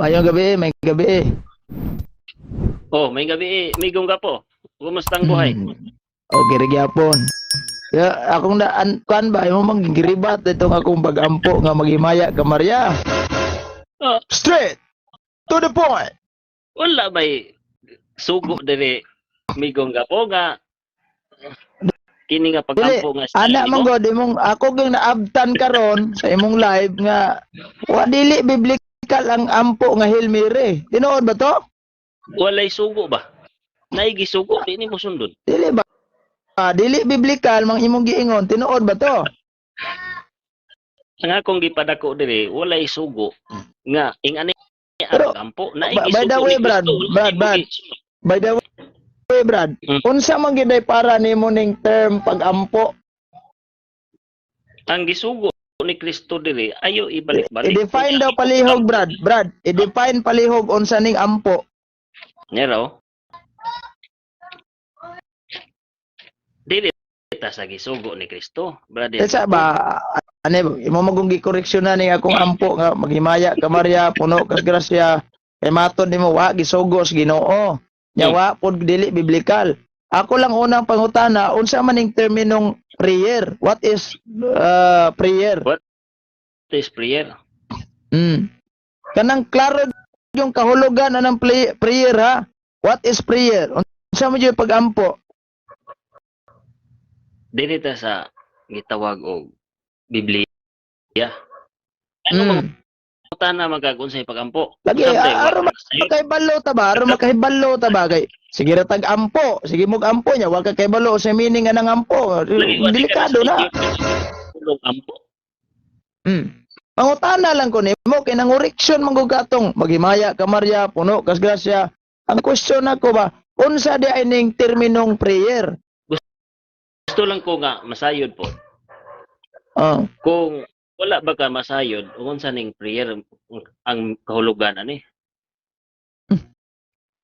Mayong gabi, may gabi. Oh, may gabi eh, Migong Gapo. Kumusta ang buhay? Okay, ra gyapon. Ya, akong na an, kuan ba imo mang giribat itong akong pag-ampo nga maghimaya ka Maria. Oh. Straight to the point. Wala ba'y sugo diri, Migong Gapo, nga kini nga pag-ampo nga style Ana nimo? Man god imong ako gyud naabtan karon sa imong live nga wa dili biblical ang ampo nga Hail Mary. Tinuod ba to? Walay sugo ba? Naay gisugo, di nimo sundon. Dili ba? Ah, dili biblical mang imong giingon. Tinuod ba to? Ang akong gipadako diri, walay sugo nga ing-ani Pero, ang ampo naay by the gisugo way, ni Brad, Kristo, wala Brad, nimo Brad. gisunod. By the way, Brad, unsa man gyud ay para nimo ning term pag-ampo? Ang gisugo ni Kristo diri ayo ibalik-balik. I-define daw palihog, Brad. Brad, i-define palihog unsa ning ampo. Nero. Dili ta sa gisugo ni Kristo, brother. Sa ba ano imo magong gikoreksyon na ning akong ampo nga maghimaya ka Maria, puno kas grasya, kay matod nimo wa gisugo sa Ginoo. Nya wa pod dili biblical. Ako lang unang pangutana, unsa man ning terminong prayer? What is prayer? What is prayer? Kanang klaro yung kahulugan anang prayer ha. What is prayer? Unsa man yung pag-ampo? Dili ta sa gitawag og Biblia. Ano mangutana magag unsay pag-ampo? Lagi, Unsa man aron wa ka sayo? Makahibalo ta ba? Aron makahibalo ta ba kay sige ra tag ampo, sige mog ampo niya, wa ka kahibalo sa meaning anang ampo. Lagi, wa di ka Delikado na. Pulong ampo. Pangutana lang ko nimo kay nangoreksyon man gud katong maghimaya ka Maria, puno kas grasya. Ang question nako ba, unsa di ay ning terminong prayer? Gusto lang ko nga masayod po. Oh. Kung wala ba ka masayod kung unsa ning prayer ang kahulugan ani?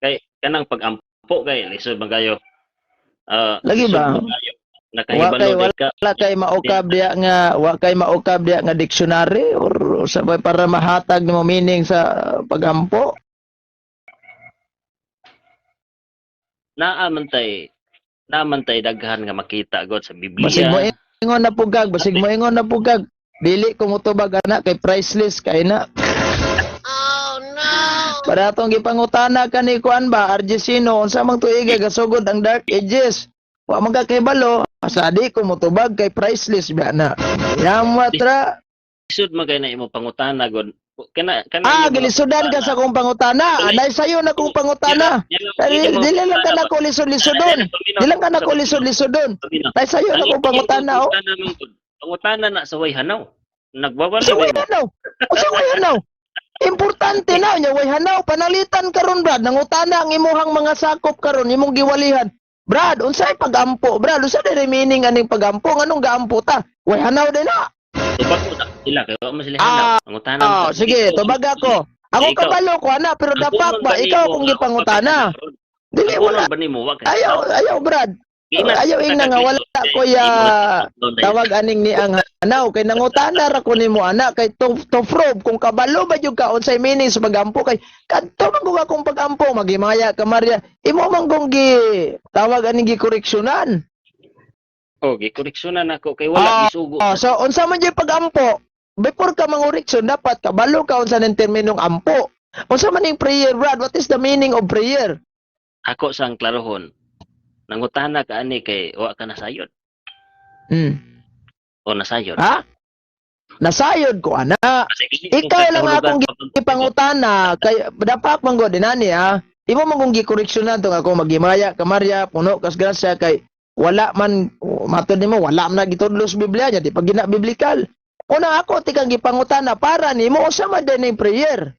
Kay kanang pag-ampo kay lisod man kayo. Ah, Lagi lisod ba? man kayo. Nakahibalo Wa kay di ka. Wala kay maukab diya nga dictionary or sa para mahatag nimo meaning sa pagampo. Naa man tay daghan nga makita god sa Biblia. Basig mo ingon na pugag, basig mo ingon na pugag. Dili ko motubag ana kay priceless kay na. Oh no. Para atong gipangutana kani kuan ba RG Sino unsa mang tuiga gasugod ang Dark Ages. Wa man ka kahibalo, asa di ko motubag kay priceless ba na. Yamatra. Lisod man kay na imo pangutana god. Kana Ah, imo mga gilisudan ka sa akong pangutana. Anay sayo na akong pangutana. Dili dili lang ka na ko lisod-lisodon. Dili lang ka na ko lisod-lisodon. Nay sayo na akong pangutana oh. Pangutana na sa way hanaw. Nagwawala Sa way ba mo? hanaw. Sa way hanaw. Importante na nya way hanaw panalitan karon, Brad, nangutana ang imuhang mga sakop karon imong giwalihan. Brad, unsay pagampo? Brad, unsa diri meaning aning pagampo? Nganong gaampo ta? Way hanaw din na. Tubag ko na sila kay wa man sila hanaw. Ah, Pangutana oh, sige, tubag ako. Ako Ikaw. kabalo ko ana, pero dapat ba ikaw kung gipangutana? Dili wala. Ba nimo wa kay Ayaw, ayaw, Brad. Ayaw ingna nga wala ko ya tawag aning ni ang hanaw kay nangutana ra ko nimo ana kay to prove kung kabalo ba jud ka unsay meaning sa pagampo, kay kadto man gud akong pagampo maghimaya ka Maria, imo man gong gi tawag aning gi koreksyonan. Oh, gikoreksyonan ako kay wala gisugo. Oh, so unsa man jud pagampo? Before ka mangoreksyon dapat kabalo ka unsa ning terminong ampo. Unsa man ning prayer, Brad? What is the meaning of prayer? Ako sang klarohon. Nangutana ka ani kay wa ka nasayod. O nasayod. Ha, nasayod ko ana. Kasi Ikaw lang akong ipangutana kay dapat man gud dinani ha. Imo man kung gikoreksyonan tong ako maghimaya ka Maria, puno kas grasya, kay wala man matod nimo wala man na gitudlo sa Biblia nya di pag gina biblical. Una ako tikang gipangutana para nimo unsa man din ning prayer?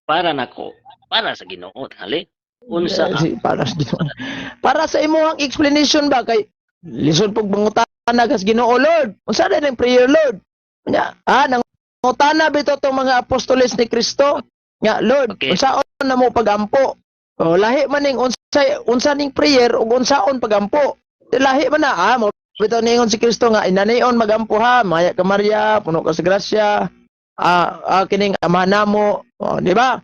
Para nako, para sa Ginoo hali. Unsa Eh, para sa Ginoo. Para sa imuhang explanation ba, kay lisod pug mangutana kas Ginoo, "Lord, unsa din ning prayer, Lord?" Nya, ah, nangutana bitaw tong mga apostoles ni Kristo nga, "Lord, unsaon na mo pagampo?" O lahi man ning unsay unsa ning prayer ug unsaon pagampo. Di lahi man na ah mo bitaw ningon si Kristo nga inanion magampo ha, maya ka Maria, puno ka sa grasya. Kining Ama namo, oh, di ba?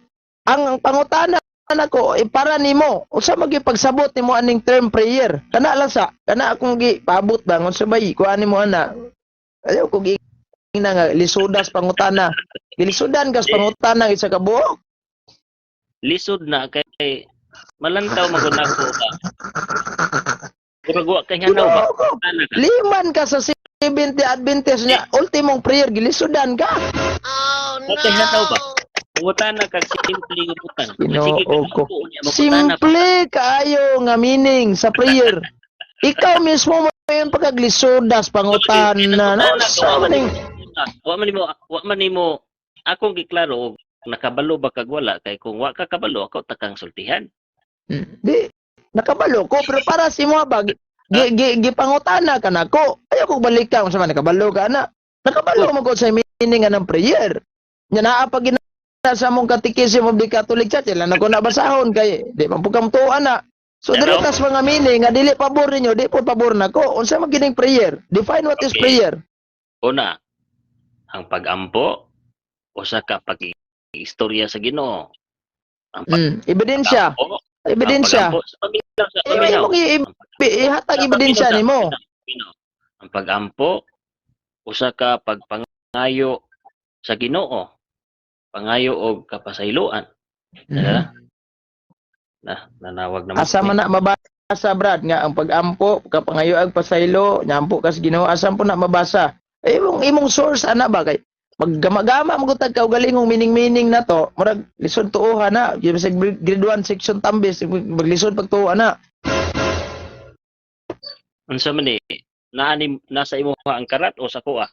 Ang pangutana nako eh, para nimo, unsa man gyud pagsabot nimo aning term prayer? Kana lang sa, kana akong gi paabot ba unsa bay kuan nimo ana? Ayaw ko gi nga lisudas pangutana. Gilisudan kas pangutana isa ka buok. Lisod na kay malantaw man gud nako ba. Murag wa kay hanaw ba. Ginoo ko. Ana ka. Liman ka sa Seventh Adventist niya, ultimong prayer gilisudan ka. Wa kay hanaw ba. Pangutana kag simple nga butang. Ginoo Sige ka ko. ampo unya mangutana pa. Simple kaayo nga meaning sa prayer. Ikaw mismo mo yung pagkaglisudas pangutana. No, sa maning Wa man nimo akong giklaro og nakabalo ba kag wala, kay kung wa ka kabalo, ako takang sultihan. Di nakabalo ko, pero para sa imo ba gi, gi, gipangutana ka nako. Ayaw ko balikan unsa man nakabalo ka ana. Nakabalo mo ko sa meaning nga ng prayer. Nya naa pa gina sa among Catechism of the Catholic Church, ilan ako nabasahon kay di man pud kamtuan na. So Pero- dili tas mga meaning nga dili pabor ninyo, di po pabor nako. Unsa man gining prayer? Define what is prayer. Una, ang pag-ampo usa ka pag-istorya sa Ginoo. Ang Ebidensya, pag-ampo, ang ebidensya. pag-ampo sa paminaw sa Eh, paminaw. imong ihatag ebidensya nimo. Ang pag-ampo usa ka pagpangayo sa Ginoo. Pangayo og kapasayloan. Na nanawag naman. Asa man na mabasa, Brad, nga ang pag-ampo, kapangayo ag pasaylo, nyampo kas Ginoo, asa po na mabasa? Eh, imong source ana ba kay maggamagama mo gud kaugalingong meaning-meaning na to, murag lisod tuohan na, sa grade 1 section tambis, maglisod pagtuo na. Unsa man ni? Naa ni nasa imo ang karat o sa kuha?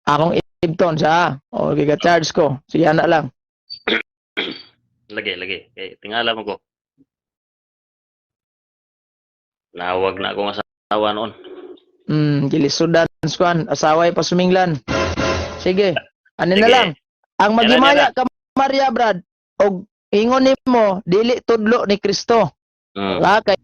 Akong ibton sa, o giga charge ko. Sige, ana lang. Lagi, lagi. Kay tingala mo ko. Nawag na akong asawa noon. Gilisudan skuan, asaway pa suminglan. Sige, ano na Sige. lang. Ang Yara, maghimaya ka Maria, Brad, og ingon nimo dili tudlo ni Kristo. Ah, kay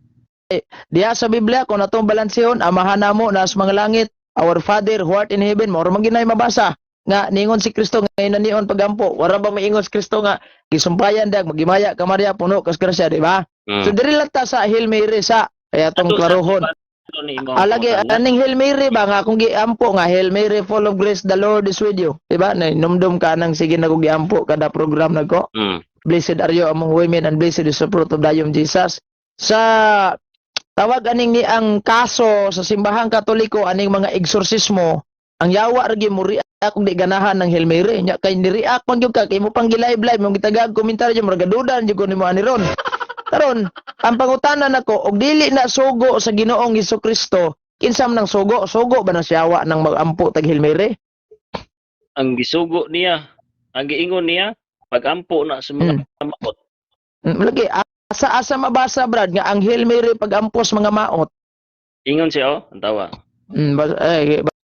diha sa Biblia kung atong balansehon, Amahan namo na sa mga langit, Our Father who art in heaven, mao ra man ginay mabasa nga ningon si Kristo nga inanion pagampo. Wara ba maingon si Kristo nga gisumpayan dag maghimaya ka Maria, puno kas grasya, di ba? Mm. So diri lang ta sa Hail Mary sa kaya atong Ato sa klarohon. Ano ni imong Alagi pangutana? aning Hail Mary ba nga akong giampo nga "Hail Mary, full of grace, the Lord is with you." Di ba? Numdum ka nang sige na ko giampo kada program nako. "Blessed are you among women and blessed is the fruit of thy womb, Jesus." Sa tawag aning ni ang kaso sa simbahang Katoliko aning mga exorcismo, ang yawa ra gyud mo react kung di ganahan ng Hail Mary. Nya kay ni-react man gyud ka kay mo pang gi-live live mo gitagag komentaryo, murag dudan jud ko nimo ani ron. Karon, ang pangutana nako, og dili na sugo sa Ginoong Kristo, kinsa man ang sugo? Sugo ba ng siyawa ng magampo tag Hail Mary? Ang gisugo niya, ang giingon niya, pagampo na sa mga maot. Lagi asa asa mabasa, Brad, nga ang Hail Mary pagampos mga maot? Ingon siya oh, ang tawa.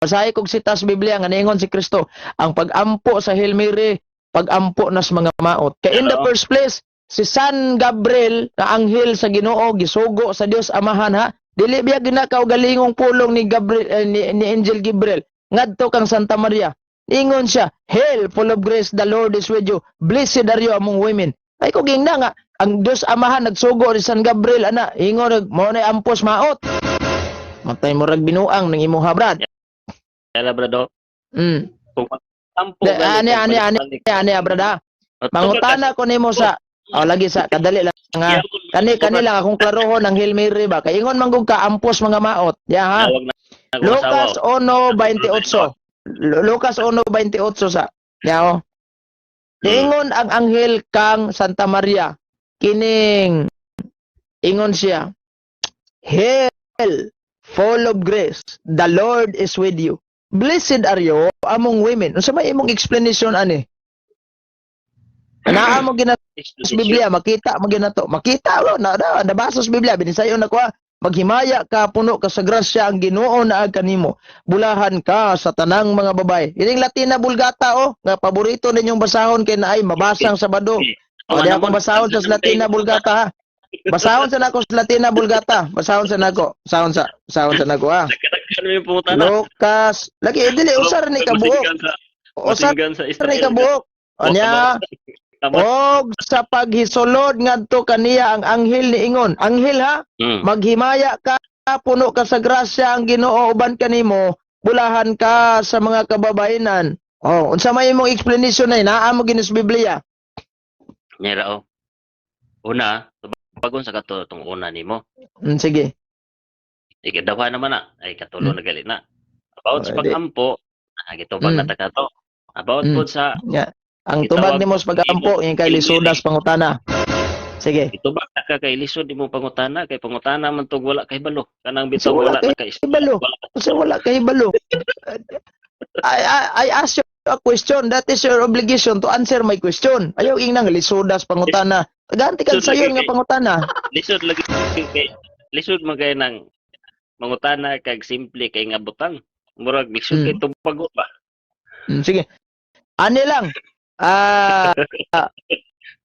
Basahi kog sitas Biblia nga niingon si Kristo ang pag-ampo sa Hail Mary pag-ampo nas mga maot. Kay in the first place, si San Gabriel na anghel sa Ginoo gisugo sa Dios Amahan ha. Dili biya ginakaugalingong pulong ni Gabriel eh, ni Angel Gabriel ngadto kang Santa Maria. Ingon siya, "Hail, full of grace, the Lord is with you. Blessed are you among women." Ay ko gingna nga ang Dios Amahan nagsugo ni San Gabriel ana ingon mo na ampos maot. Matay mo rag binuang ng imuha, Brad. Kaya brado, kung ampo De, ani, ani, ani, ani, brad ha. Mangutana ko nimo sa, oh, lagi sa kadali lang ha. Kani kani lang akong klarohon ang Hail Mary ba. Kay ingon man gud ka ampos mga maot. Ya ha. Tawag na akong Lucas asawa. 1:28. Lucas 1:28 sa. Ya oh. Niingon ang anghel kang Santa Maria. Kining ingon siya, "Hail, full of grace, the Lord is with you. Blessed are you among women." Unsa may imong explanation ani? Naa mo gina sa Biblia, makita mo ginato. Makita mo na, na nabasa sa Biblia, binisayon na ko ah. "Maghimaya ka, puno ka sa grasya, ang Ginoo naa kanimo. Bulahan ka sa tanang mga babae." Ining Latina Vulgata oh, nga paborito ninyong basahon kay naay mabasang Sabado. O di akong basahon sa Latina Vulgata ha. Basahon sa nako sa Latina Vulgata. Basahon sa nako. Basahon sa nako ha. Nagkatagkan mo yung pangutana. Lucas, lagi eh, dili usar ni kabuok. Usa Masinggan sa ni Israel. kabuok. Anya, Tama. og sa paghisulod ngadto kaniya ang anghel niingon. Anghel ha, "Maghimaya ka, puno ka sa grasya, ang Ginoo uban kanimo, bulahan ka sa mga kababainan." Oh, unsa may imong explanation na naa mo ginis Biblia? Nyera oh. Una, tubagon sa kato tong una nimo. Sige. Ikadawa naman na. Ay katulo na gali na. About sa Oh, di. pag-ampo, gitubag na ta kato. About pod sa Nya. Ang Gitawag tubag nimo sa pag-ampo yung kay lisudas pangutana. Sige. Gitubag ta ka kay lisod imong pangutana, kay pangutana man tog wala kay balo. Kanang bitaw So, wala wala na kay balo. Wala ka. Kasi wala kay balo. I ask you a question. That is your obligation to answer my question. Ayaw ingnang lisudas pangutana. Taganti kag Lisod sayon lagi nga pangutana. Lisod lagi kay lisod man kay nang mangutana kag simple kay nga butang. Murag lisod kay tubago ba. Sige. Ani lang. Kana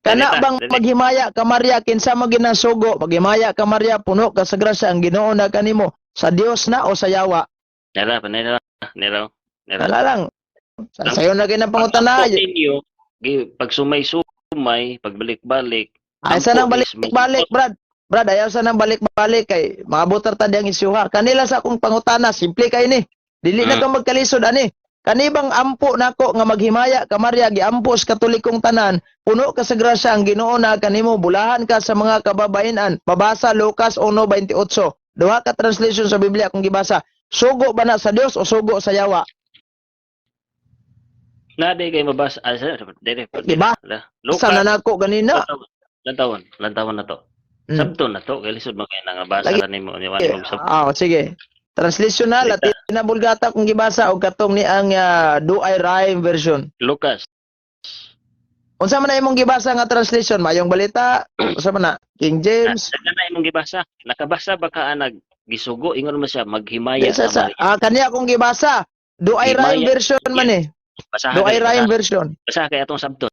Dali ta, bang dali. "Maghimaya ka Maria," kinsa mo ginasugo? "Maghimaya ka Maria, puno ka sa grasya, ang Ginoo na kanimo," sa Dios na o sa yawa? Nera pa nera nera. Nera. Wala lang. Sa sayo na kay ng pangutana. Pag ninyo, pag sumay-sumay, pagbalik-balik, Ay sa nang ampo is balik-balik, Brad. Brad, ayaw sa nang balik-balik kay maabot ra ta diyang isyuha. Kanila sa akong pangutana, simple kay ni. Dili na ka magkalisod ani. Kani bang ampo nako nga "Maghimaya ka Maria," giampo sa Katolikong tanan, "puno ka sa grasya, ang Ginoo na kanimo, bulahan ka sa mga kababainan." Mabasa Lucas 1:28. Duha ka translation sa Biblia kung gibasa. Sugo ba na sa Dios o sugo sa yawa? Na di kay mabasa. Ah, dire. Diba? Lucas, Sa na nako ganina. Lantawan, lantawan na to. Sabto na to, kay lisod man kay nang basa Lagi. ra nimo ni wala mo sabto. Ah, sige. Translation na Latina Vulgata kung gibasa og katong ni ang Douay-Rheims version. Lucas. Unsa man na imong gibasa nga translation? Maayong Balita? Unsa man na? King James? Na na imong gibasa. Nakabasa ba ka anag gisugo ingon man siya, "Maghimaya Di, sa, ka sa, Maria"? kaniya akong gibasa. Douay-Rheims Himaya. version man eh. Basaha Do I kay Rhyme version. Basaha kay atong sabto.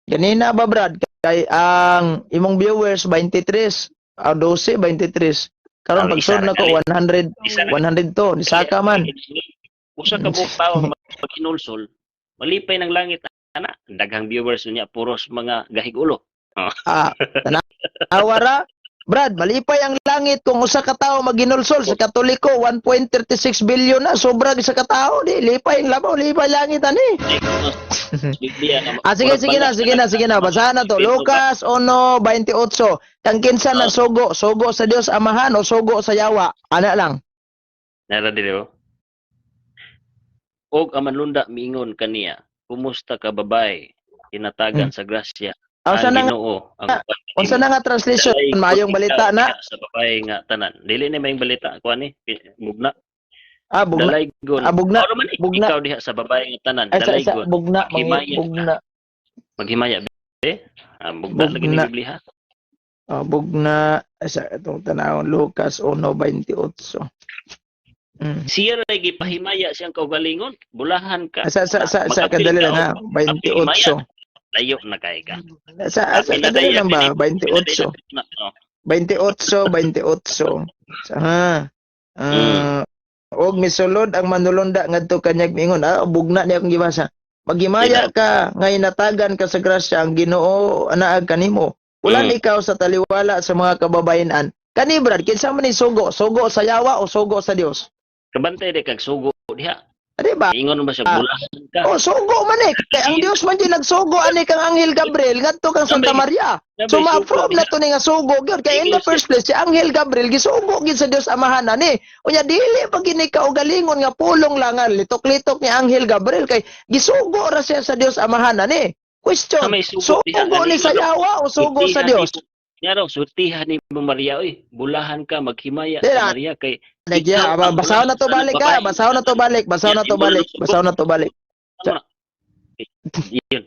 Ganina ba, Brad? Kay ang imong viewers 23, 12, 23. Karon Ah, isa pagsunod ra na ko gali. 100, Isa ra. 102 ni saka man. Usa ka buok tawo maghinulsol, malipay ng langit ana. Daghang viewers niya puros mga gahig ulo. Ah, tanawa ra. Brad, malipay ang langit kung usa ka tawo maginulsol sa Katoliko, 1.36 billion na sobra sa katao di lipay ang labaw, lipay langit ani. Biblia na Ah, sige, sige na, sige na, sige na. Basahan na to. Lucas 1:28. Kang kinsa na sugo, sugo sa Dios Amahan o sugo sa yawa? Ana lang. Nara dili oh. Og ang manlunda miingon kaniya, "Kumusta ka babae, hinatagan sa grasya, Ah, ang unsa na nga, Ginoo ang uban unsa kanimo. na nga translation? Dalay Maayong ikaw Balita na? diha sa babae nga tanan." Dili ni Maayong Balita kuan ni, bugna. Ah, bugna. Dalaygon. Ah, bugna. Oro man eh, Bugna. ikaw diha sa babae nga tanan, Ay, sa dalaygon. bugna, mga Maghimaya ka. bugna. Maghimaya be. Ah, bugna lagi ni Bugna. Biblia ha. Ah, bugna. Ay, sa itong tanawon Lucas 1:28. Siya ra gipahimaya siyang kaugalingon, bulahan ka. Sa sa Mag-apil kadali ka lang ha, og 28. Layo na kay ka. Sa kadali lang ba? 28. Oh. 28, 28. Ha. Ah, og misulod ang manulunda ngadto kanyag miingon, bugna niya akong gibasa. "Maghimaya ka nga hinatagan ka sa grasya, ang Ginoo anaag kanimo. Ulan ikaw sa taliwala sa mga kababayenan." Kani, Brad, kinsa man ni sugo? Sugo sa yawa o sugo sa Dios? Kabantay di kag sugo diha. Ah, di ba? Ingon ba siya, "Bulahan ka"? Oh, sugo man eh. Kay ang Dios man din nagsugo ani kang Anghel Gabriel ngadto kang Santa Maria. So ma-approve na to ni nga sugo gyud kay in the first place si Anghel Gabriel gisugo gyud sa Dios Amahan ani. Unya dili pa gini kaugalingon nga pulong lang nga litok-litok ni Anghel Gabriel kay gisugo ra siya sa Dios Amahan ani. Question, May sugo diha, sugo ni sa yawa o sugo sa Dios? Nya raw, "Sultihan ni mo Maria oy, bulahan ka, maghimaya Di ka na. Maria kay Nagya, ikaw ang basaw na to bulahan balik sa ha, babae." basaw na to balik, basaw na to balik, basaw na to balik. Ano na? Yun.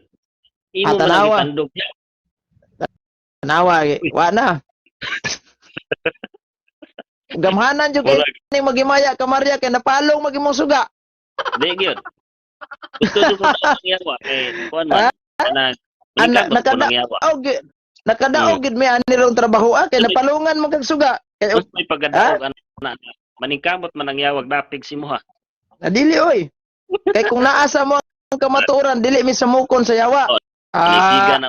Imo Ah, man ang tanawa. gitandog niya. Tanawa, wa na. Gamhanan jud kay Murag, ni "Maghimaya ka Maria" kay napalong magimong suga. Di gyud. Gusto jud ko sa yawa kay kuan man. Kanang Anak, manikabot ko ng yawa. Og nakadaog gid mi ani rong trabaho ah, kay napalungan man kag suga. Kay Mas may pagkadaog ana. Maningkamot man ang yawag dapig si muha. Nadili oy. Kay kung naa sa mo kamatuoran, dili mi samukon sa yawa. Oh, Nisiga Ah, na.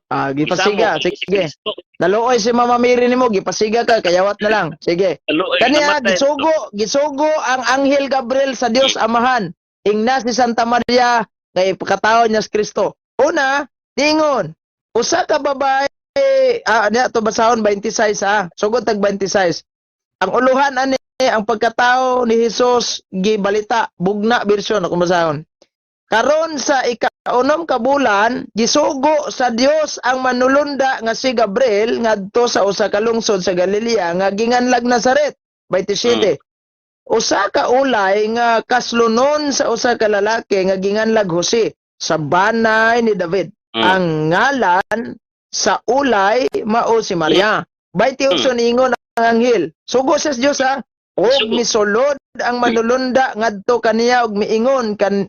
ah, gipasiga. Isamo, si Sige. Kristo. Naluoy si Mama Mary nimo, gipasiga ka, kayawat na lang. Sige. Naluoy, Kaniya namatay. gisugo ang Anghel Gabriel sa Dios Amahan. Ingna si Santa Maria nga ipakataon niya si Kristo. Una, ningon, usa ka babae, niya to basahon 26 ha. Sugod tag 26. Ang uluhan ani ang pagkatao ni Jesus gibalita, bugna version ako basahon. Karon sa ikaunom ka bulan, gisugo sa Dios ang manulunda nga si Gabriel ngadto sa usa ka lungsod sa Galilea nga ginganlag Nazaret. 27. Usa ka ulay nga kaslunon sa usa ka lalaki nga ginganlag Jose sa banay ni David. Ang ngalan sa ulay mao si Maria. 28, niingon ang anghel. Sugo sa Dios ha. Og Sugo. misulod ang manulunda ngadto kaniya og miingon kan,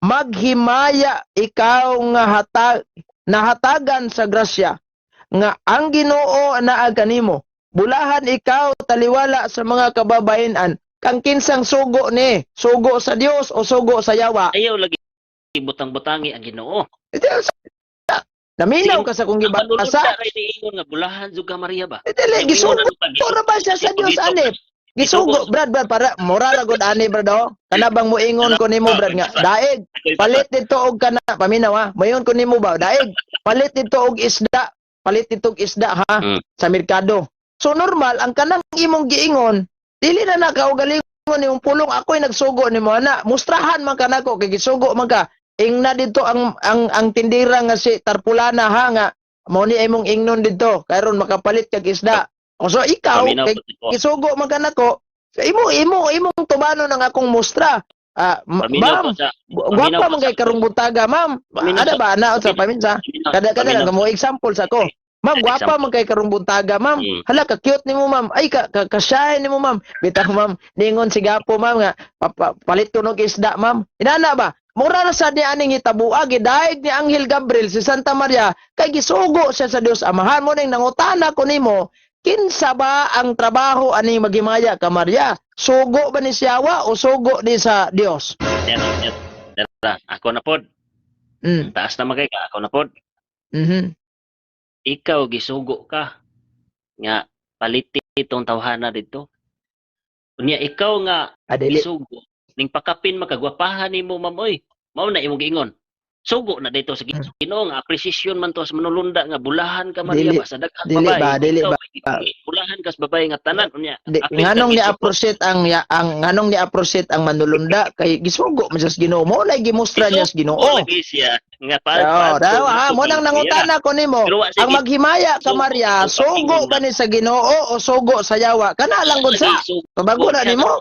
"Maghimaya ikaw nga hatag nahatagan sa grasya nga ang Ginoo naa kanimo. Bulahan ikaw taliwala sa mga kababayenan." Kang kinsang sugo ni? Sugo sa Dios o sugo sa yawa? Ayaw lagi butang-butangi ang Ginoo. Naminaw ka sa kung Ang gibasa. manulunda ray niingon nga bulahan jud ka, Maria ba? Dili Ang gisugo ingon ano ka, ra ba siya sa Dios ani? Gisugo, Gisugo. Brad, Brad, para mura ra gud ani, Brad, oh. Kana bang moingon ko nimo, Brad, nga daig palit dito og kana, paminaw ha. Mayon ko nimo ba, daig palit dito og isda, palit dito og isda ha sa merkado. So normal ang kanang imong giingon, dili na nakaugalingon imong pulong, ako'y nagsugo nimo ana. Mustrahan man ka nako kay gisugo man ka. Ingna dito ang tindira nga si Tarpulana ha, nga mao ni imong ingnon dito karon makapalit kag isda. O so ikaw Paminaw kay po ko. gisugo man ka nako, imo imong tubano ng akong mustra. Ah, Paminaw ma'am, po sa gwapa paminaw man po kay karong buntaga, ma'am. Paminaw Ada ba ana sa paminsa? paminaw, Kada kada paminaw. lang mo example sa ko. Ma'am, gwapa Example. man kay karong buntaga, ma'am. Hala ka cute nimo, ma'am. Ay ka shy nimo, ma'am. Bitaw, ma'am, ningon si Gapo, ma'am, nga palit ko nog isda, ma'am. Inana ba? Mura ra sad ni aning hitabua, gidaig ni Anghel Gabriel si Santa Maria kay gisugo siya sa Dios Amahan. Mo ning nangutana ko nimo, kinsa ba ang trabaho ani maghimaya ka, Maria? Sugo ba ni siyawa o sugo ni sa Dios? Yan, yan. Dara, ako na pod. Taas na magay ka, ako na pod. Ikaw gisugo ka nga paliti itong tawhana dito. Unya ikaw nga Adili. gisugo ning pakapin makagwapahan nimo, ma'am, oy. Mao na imong giingon. Sugo na dito sa Ginoo nga precision man to sa manulunda nga bulahan ka, Maria Dili. ba sa daghang Dili babae. ba, dili Ikaw, ba. bulahan ka sa babae nga tanan unya. Di, apil ka nganong ni gisugo. appreciate ang ang nganong ni appreciate ang manulunda kay gisugo man siya sa Ginoo, mo na gimustra niya sa Ginoo. Lagi siya nga pa Oh, daw ha, mo nang nangutana ko nimo. Ang maghimaya ka, Maria, sugo ba ni sa Ginoo o sugo sa yawa? Kana lang gud sa. Pabago na nimo.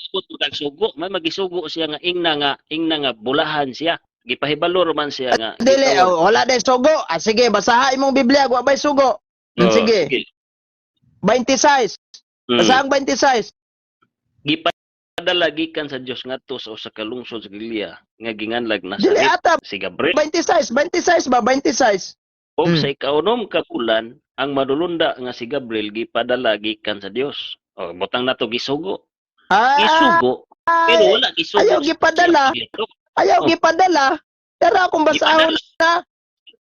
Sugo, may magisugo siya nga ingna nga bulahan siya. Gipahibalo man siya nga. Dili, gitawag. oh, wala day sugo. Ah, sige, basaha imong Biblia, wa bay sugo. Oh, Sige. 26. Basa ang 26. Gipadala gikan sa Dios ngadto sa usa ka lungsod sa Galilea nga ginganlag Dili Nazaret ata si Gabriel. 26, 26 ba 26? Ug sa ikaunom ka bulan ang manulunda nga si Gabriel gipadala gikan sa Dios. O butang nato gisugo. Ah, Gisugo pero wala gisugo. Ayaw gipadala. Ayaw Oh. gipadala. Tara akong basahon na.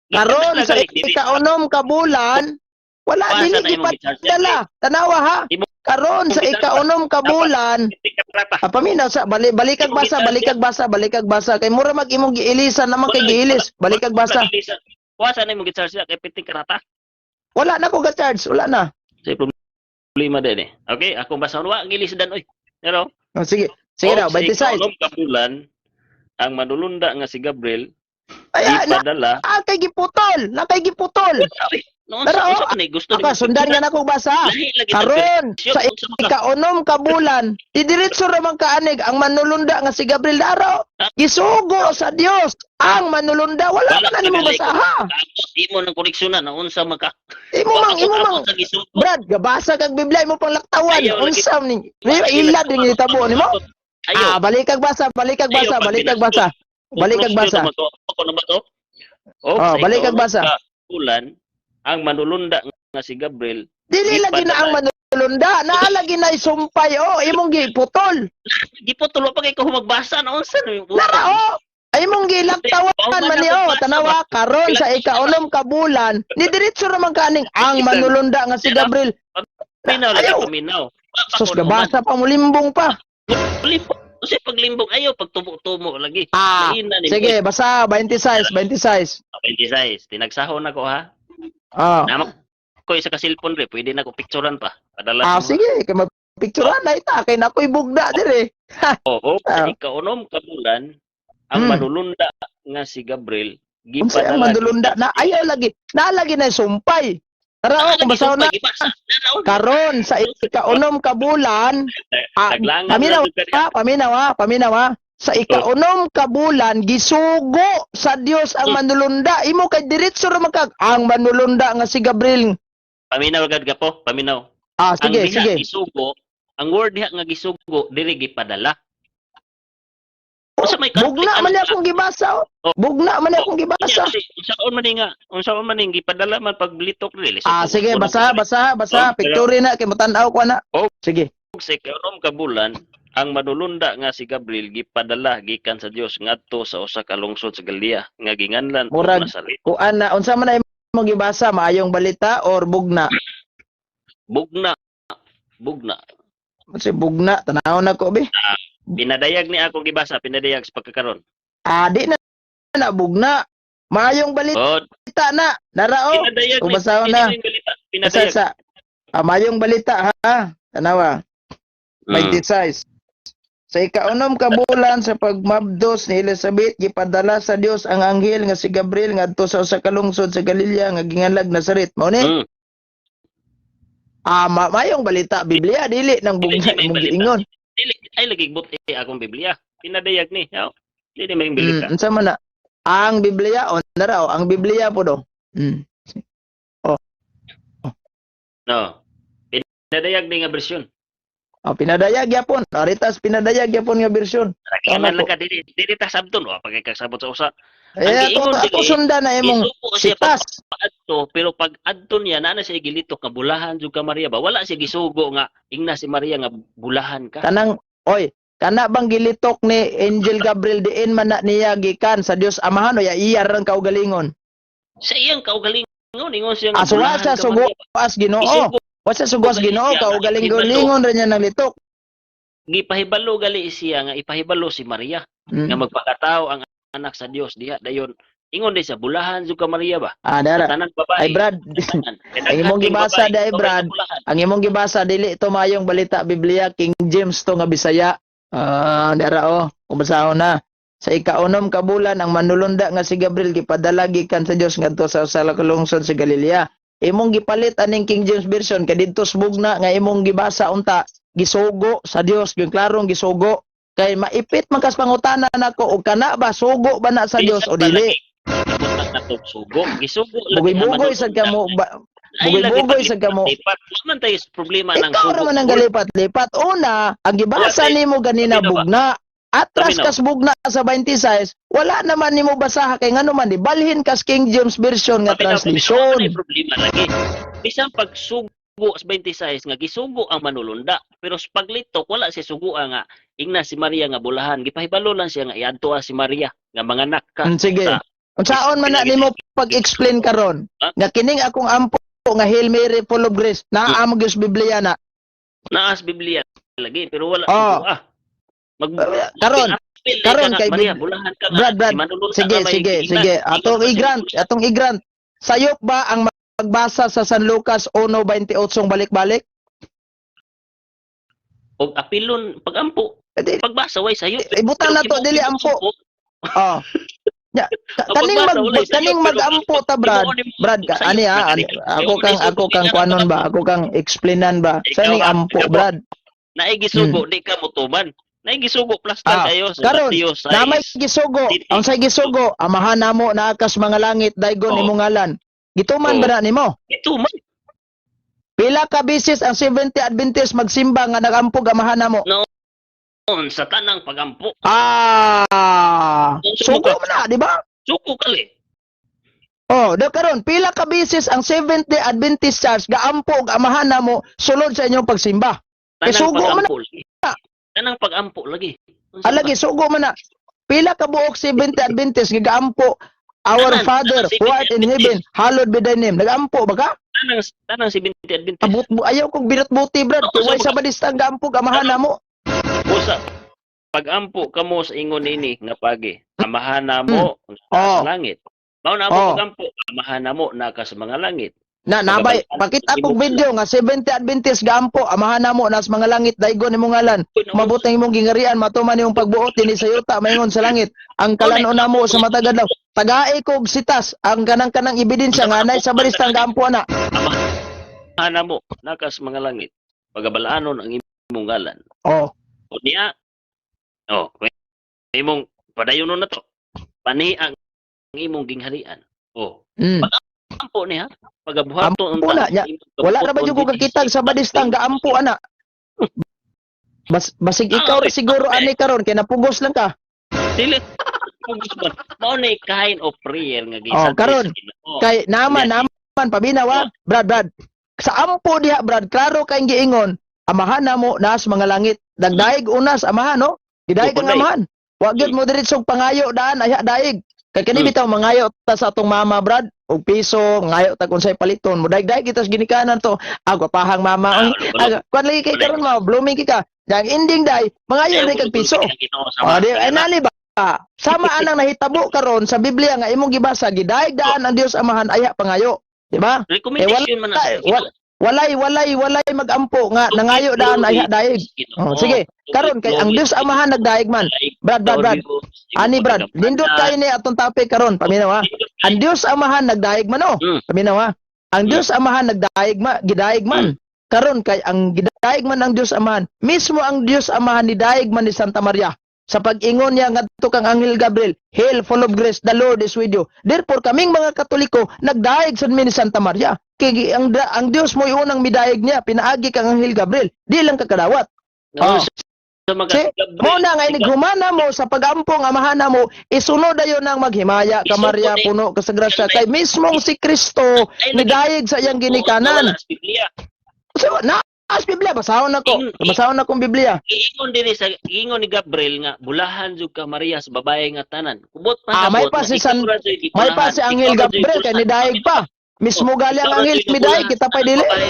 Karon sa ikaunom ka bulan, wala Basa dili na imong gipadala. Tanawa ha. Karon sa ikaunom ka bulan, ah, paminaw sa bali, balikag basa, balikag basa, balikag basa kay mura mag imong giilisan naman kay giilis. Balikag basa. Wasa na imong gicharge siya kay piting karata. Wala na ko ga-charge, wala na. Sa problema din eh. Okay, akong basahon wa gilis dan oy. Pero Oh, sige. Sige daw, og sa 26. ikaunom ka bulan ang manulunda nga si Gabriel Ay, ah, na, gipadala. ah, kay giputol, na kay giputol. Noon Pero, sa oh, unsa man eh, gusto Aka, sundan nga na kong basa. Lahi lagi sa Karon version, sa unsa man ka? ikaunom ka bulan, idiretso ra man kaanig ang manulunda nga si Gabriel Daro. Gisugo sa Dios ang manulunda, wala Wala man na nimo ka basaha. Tapos imo nang koneksyonan na unsa man ka. Imo mang Sa gisugo. Brad, gabasa kag Biblia imo pang laktawan. Ayaw, lagi. Unsa ni? Ila din gitabo nimo? Ayaw. Ah, balikag basa, balikag Ayaw, basa, pag balikag basa. Balikag basa. Ako na ba to? Oh, Oh, sa balikag ikaunom basa. ka bulan ang manulunda nga si Gabriel Dili lagi na ang manulunda, naa lagi na isumpay oh, imong giputol. giputol pa kay ko magbasa na unsa na yung Nara oh. Ay mong gilaktawan man ni oh, tanawa karon sa ikaunom ka bulan, ni diretso ra man kaning ang manulunda nga si Gabriel. Paminaw lagi. Ayaw. Paminaw. Sus, gabasa pa mulimbong pa. Limbong. Kasi paglimbong ayaw pagtumo-tumo lagi. Ah, Lain na ni sige, basa 26, 26. 26. Tinagsahon ako ha. Ah. Nama ko isa ka cellphone re, pwede na ko picturean pa. Padala Ah, mo. sige, kay magpicturean na ita kay nakoy bugda dire. Oo, sa ikaunom ka bulan ang manulunda nga si Gabriel Unsa ang gipadala. manulunda na ayaw lagi. Nalagi na sumpay. Tara oh, kung basahon na karon sa ikaunom ka bulan, ah, Naglangan paminaw na jud ka ha, paminaw ha, paminaw ha. Sa ikaunom ka bulan gisugo sa Dios ang manulunda. Imo kay diretso ra man kag ang manulunda nga si Gabriel. Paminaw gad ka po, paminaw. Ah, Ang sige, diha sige. gisugo, ang word diha nga gisugo diri gipadala. Unsa may Bugna man niya akong gibasa. Oh. Oh. Bugna man niya akong gibasa. Unsaon man ni nga, unsaon man ning gipadala man paglitok diri. Ah, sige, basa, basa, basa. Oh, Picture na kay motan-aw ko na. Oh. Sige. Sa ikaunom ka bulan, ang manulunda nga si Gabriel gipadala gikan sa Dios ngadto sa usa ka lungsod sa Galilea nga ginganlan og Murag- Nazaret. Kuan na unsa man na imong gibasa, maayong balita or bugna? Bugna. Bugna. Kasi bugna, tanaw na ko be. Pinadayag ni ako gibasa, pinadayag sa pagkakaron. Ah, di na na bugna. Maayong balita Oh, na. Narao. pinadayag ni. Kung basahon na. Pinadayag balita, Sa pinadayag. sa ah, maayong balita ha. Tanawa. 26. Sa ikaunom ka bulan sa pagmabdos ni Elizabeth, gipadala sa Dios ang anghel nga si Gabriel ngadto sa usa ka lungsod sa Galilea nga ginganlag Nazaret. Mao ni? Ah, maayong balita Biblia dili nang bugna Dili, may imong balita. giingon. Dili ay lagi but eh, akong Biblia. Pinadayag ni. Yaw. Dili may balita. Unsa man na? Ang Biblia o nara o ang Biblia po do. No. Pinadayag ni nga bersyon. Oh, pinadayag yapon. Aritas pinadayag yapon nga bersyon. Rakiman Tama lang ka dili dili ta sabton wa pagkasabot sa usa. Eh, Ang ato, giingon ato dili, sundan na imong Gisugo siya sitas. adto pero pag adto niya naa na siya gilitok nga bulahan jud ka Maria ba, wala siya gisugo nga ingna si Maria nga bulahan ka. Kanang oy, kana bang gilitok ni Angel Gabriel diin man na niya gikan sa Dios Amahan o ya iya rang kaugalingon? Sa iyang kaugalingon ingon siya nga Ah, so wa bulahan siya ka, sugo Maria. as Ginoo. Gisugo Wa siya sugo as gali Ginoo, siya nga kaugalingon ra niya nang litok. Gipahibalo gali siya nga ipahibalo si Maria nga magpakatao ang anak sa Dios diha dayon ingon di sa bulahan jud ka Maria ba. Ah, dara. Tanan babae. Ay Brad, Tanan. ang imong gibasa Babae, day, babae Brad. bulahan. Ang imong gibasa dili to maayong balita Biblia, King James to nga Bisaya. Ah, dara oh, kung basahon na. Sa ikaunom ka bulan ang manulunda nga si Gabriel gipadala gikan sa Dios ngadto sa usa ka lungsod sa Galilea. Imong gipalit aning King James Version kay didto sa bugna nga imong gibasa unta gisugo sa Dios, yung klarong gisugo kay maipit man kas pangutana nako og kana ba sugo ba na sa Dios Bisan o pa dili. lagi, kabutang natong sugo gisugo lagi ang Bugoy-bugoy sad manulunda. ka mo ba, Ay, lagi bugoy-bugoy sad ka mo. palipat-lipat. Wala man tayo sa problema ng Ikaw sugo. raman ang galipat-lipat. Una, ang gibasa Wala, nimo ganina Paminaw ba? bugna. Atras Paminaw. kas bugna sa 26, wala naman nimo basaha kay ngano man di balhin kas King James Version nga Paminaw, paminaw, translation. wala may problema lagi. Bisan pagsugo sa 26 nga gisugo ang manulunda, pero sa paglitok wala siya sugoa nga ingna si Maria nga bulahan. Gipahibalo lang siya nga iadto si Maria nga manganak ka. Sige. Unsaon man na nimo pag-explain karon Ha? nga kining akong ampo nga Hail Mary full of grace naa mo gyud sa Biblia na. Naas Biblia lagi pero wala Oh. sugoa. Mag Karon, Apil karon ka nga, kay Maria, bulahan ka nga. Brad, Brad, Si manulunda sige, ka may sige, giingnan. sige. Ingon Atong pa siya, i-grant, atong i-grant. Sayop ba ang magbasa sa San Lucas 1:28 balik-balik? Og apilon pagampo, Eh, di- pagbasa way sayo. Ibutang na to dili ampo. Oh. Ya, kaning Ang mag pagbasa, wala sa'yo, kaning pero magampo ta Brad. Tinuon nimo, Brad ka sayo, ani ha, ani, ako kang kuanon ba, ako kang explainan ba. Sa Ikaw, ning ah, ampo ikaw. Brad. Naay gisugo di ka motuman. Naay gisugo plastar Ah, kayo sa karon, Mateo Na may 6. gisugo, Titi. ang say gisugo, amahan namo naakas mga langit daygon Oo. imong ngalan. Gituman Oo. ba na nimo? Ito man. Pila ka bisis ang 70 Adventist magsimba nga nagampog amahan namo? Noon sa tanang pagampo. Ah, Sugo sugo man na, di ba? Suko kali. Oh, do karon pila ka bisis ang Seventh Day Adventist Church gaampo og amahan namo sulod sa inyong pagsimba. Tanang Eh, sugo man pagampo lagi. Tanang pagampo lagi. Unsa Alagi ba? sugo man na. Pila ka buok Seventh Adventist nga gaampo, "Our Father who art in heaven, hallowed be thy name"? Nagampo ba ka? Tanang Seventh Adventist. Abot mo, ayaw kong binutbuti, Brad. Oo, Kay way sa Sabadista ang gaampo amahan namo. Usa, pag-ampo kamo sa ingon nini nga pagi, "Amahan namo nga sa langit." Mao na mo pag-ampo, "Amahan namo na ka sa mga langit." Na nabay, pakita akong video nga Seventh Adventist gaampo, "Amahan namo na sa mga langit, daygon imong ngalan. Mabot ang imong gingarian, matuman imong pagbuot dinhi sa yuta maingon sa langit. Ang kalan-on namo sa matag adlaw." Tagae kog sitas ang kanang ebidensya nga anay Sabadista ang gaampo ana. "Amahan namo na ka sa mga langit. Pagabalaanon ang imong ngalan." O niya, oh, imong padayonon na to. "Panihi ang imong gingharian." Oh, ampo niya. Pagabuhaton Ampo na, nya. Wala ra ba jud ko kakitag Sabadista ang gaampo ana? Basig ikaw ra siguro ani karon kay napugos lang ka. Dili pugos man. Mao na kind of prayer nga Oh, gisan karon, sa Ginoo. kay naman naman paminaw ah, Brad, Brad. Sa ampo diha, Brad, klaro kay giingon, "Amahan namo na sa mga langit." Dagdaig una sa amahan, no? Gidaig ang Tukunay. Amahan. Wa gyud mo diretsong pangayo daan aya daig. Kay kani bitaw mangayo ta sa atong mama, Brad, og piso, ngayo ta kung say paliton. Mo daig-daig kita sa ginikanan to. Ah, gwapahang mama. Ah, Oy, ah, kuan lagi kay karon ma, blooming kay ka. Yang ending day, mangayo rin kag piso. Oh, di ay nali ba? Sama anang nahitabo karon sa Biblia nga imong gibasa, gidaig daan ang Dios Amahan aya pangayo. Di ba? Recommendation man na sa Ginoo. Walay magampo nga nangayo daan aya daig. Oh, sige. Karon kay ang Dios Amahan nagdaig man. Brad, Brad, Brad. Ani, Brad, nindot kay ni atong topic karon, paminaw ha. Ang Dios Amahan nagdaig man, oh. Paminaw ha. Ang Dios Amahan nagdaig ma, gidaig man. Karon kay ang gidaig man ang Dios Amahan, mismo ang Dios Amahan nidaig man ni Santa Maria. Sa pag-ingon niya ngadto kang Anghel Gabriel, "Hail, full of grace, the Lord is with you." Therefore, kaming mga Katoliko, nagdaig sa mi ni Santa Maria. Kay ang Dios mo unang midaig niya, pinaagi kang Anghel Gabriel. Di lang kakadawat. Oh. Oh. Sa mga Si, mo na nga inighumana mo sa pag-ampong amahan mo, isunod dayon nang maghimaya ka Maria, puno ka sa grasya, kay mismong si Kristo nidayeg sa iyang ginikanan. Wala sa Biblia. So, na as Biblia, basahon nako. Basahon akong Biblia. Giingon dinhi sa ingon ni Gabriel nga bulahan jud ka Maria sa babae nga tanan. Kubot pa Ah, may sabot pa nga si ikaw ra jud May pa gibulahan, si Anghel ikaw ra jud Gabriel kay bulahan. nidayeg pa. Mismo gali ang Ikaw ra anghel jud midayeg, nabulahan kita sa pa tanang dili. babae.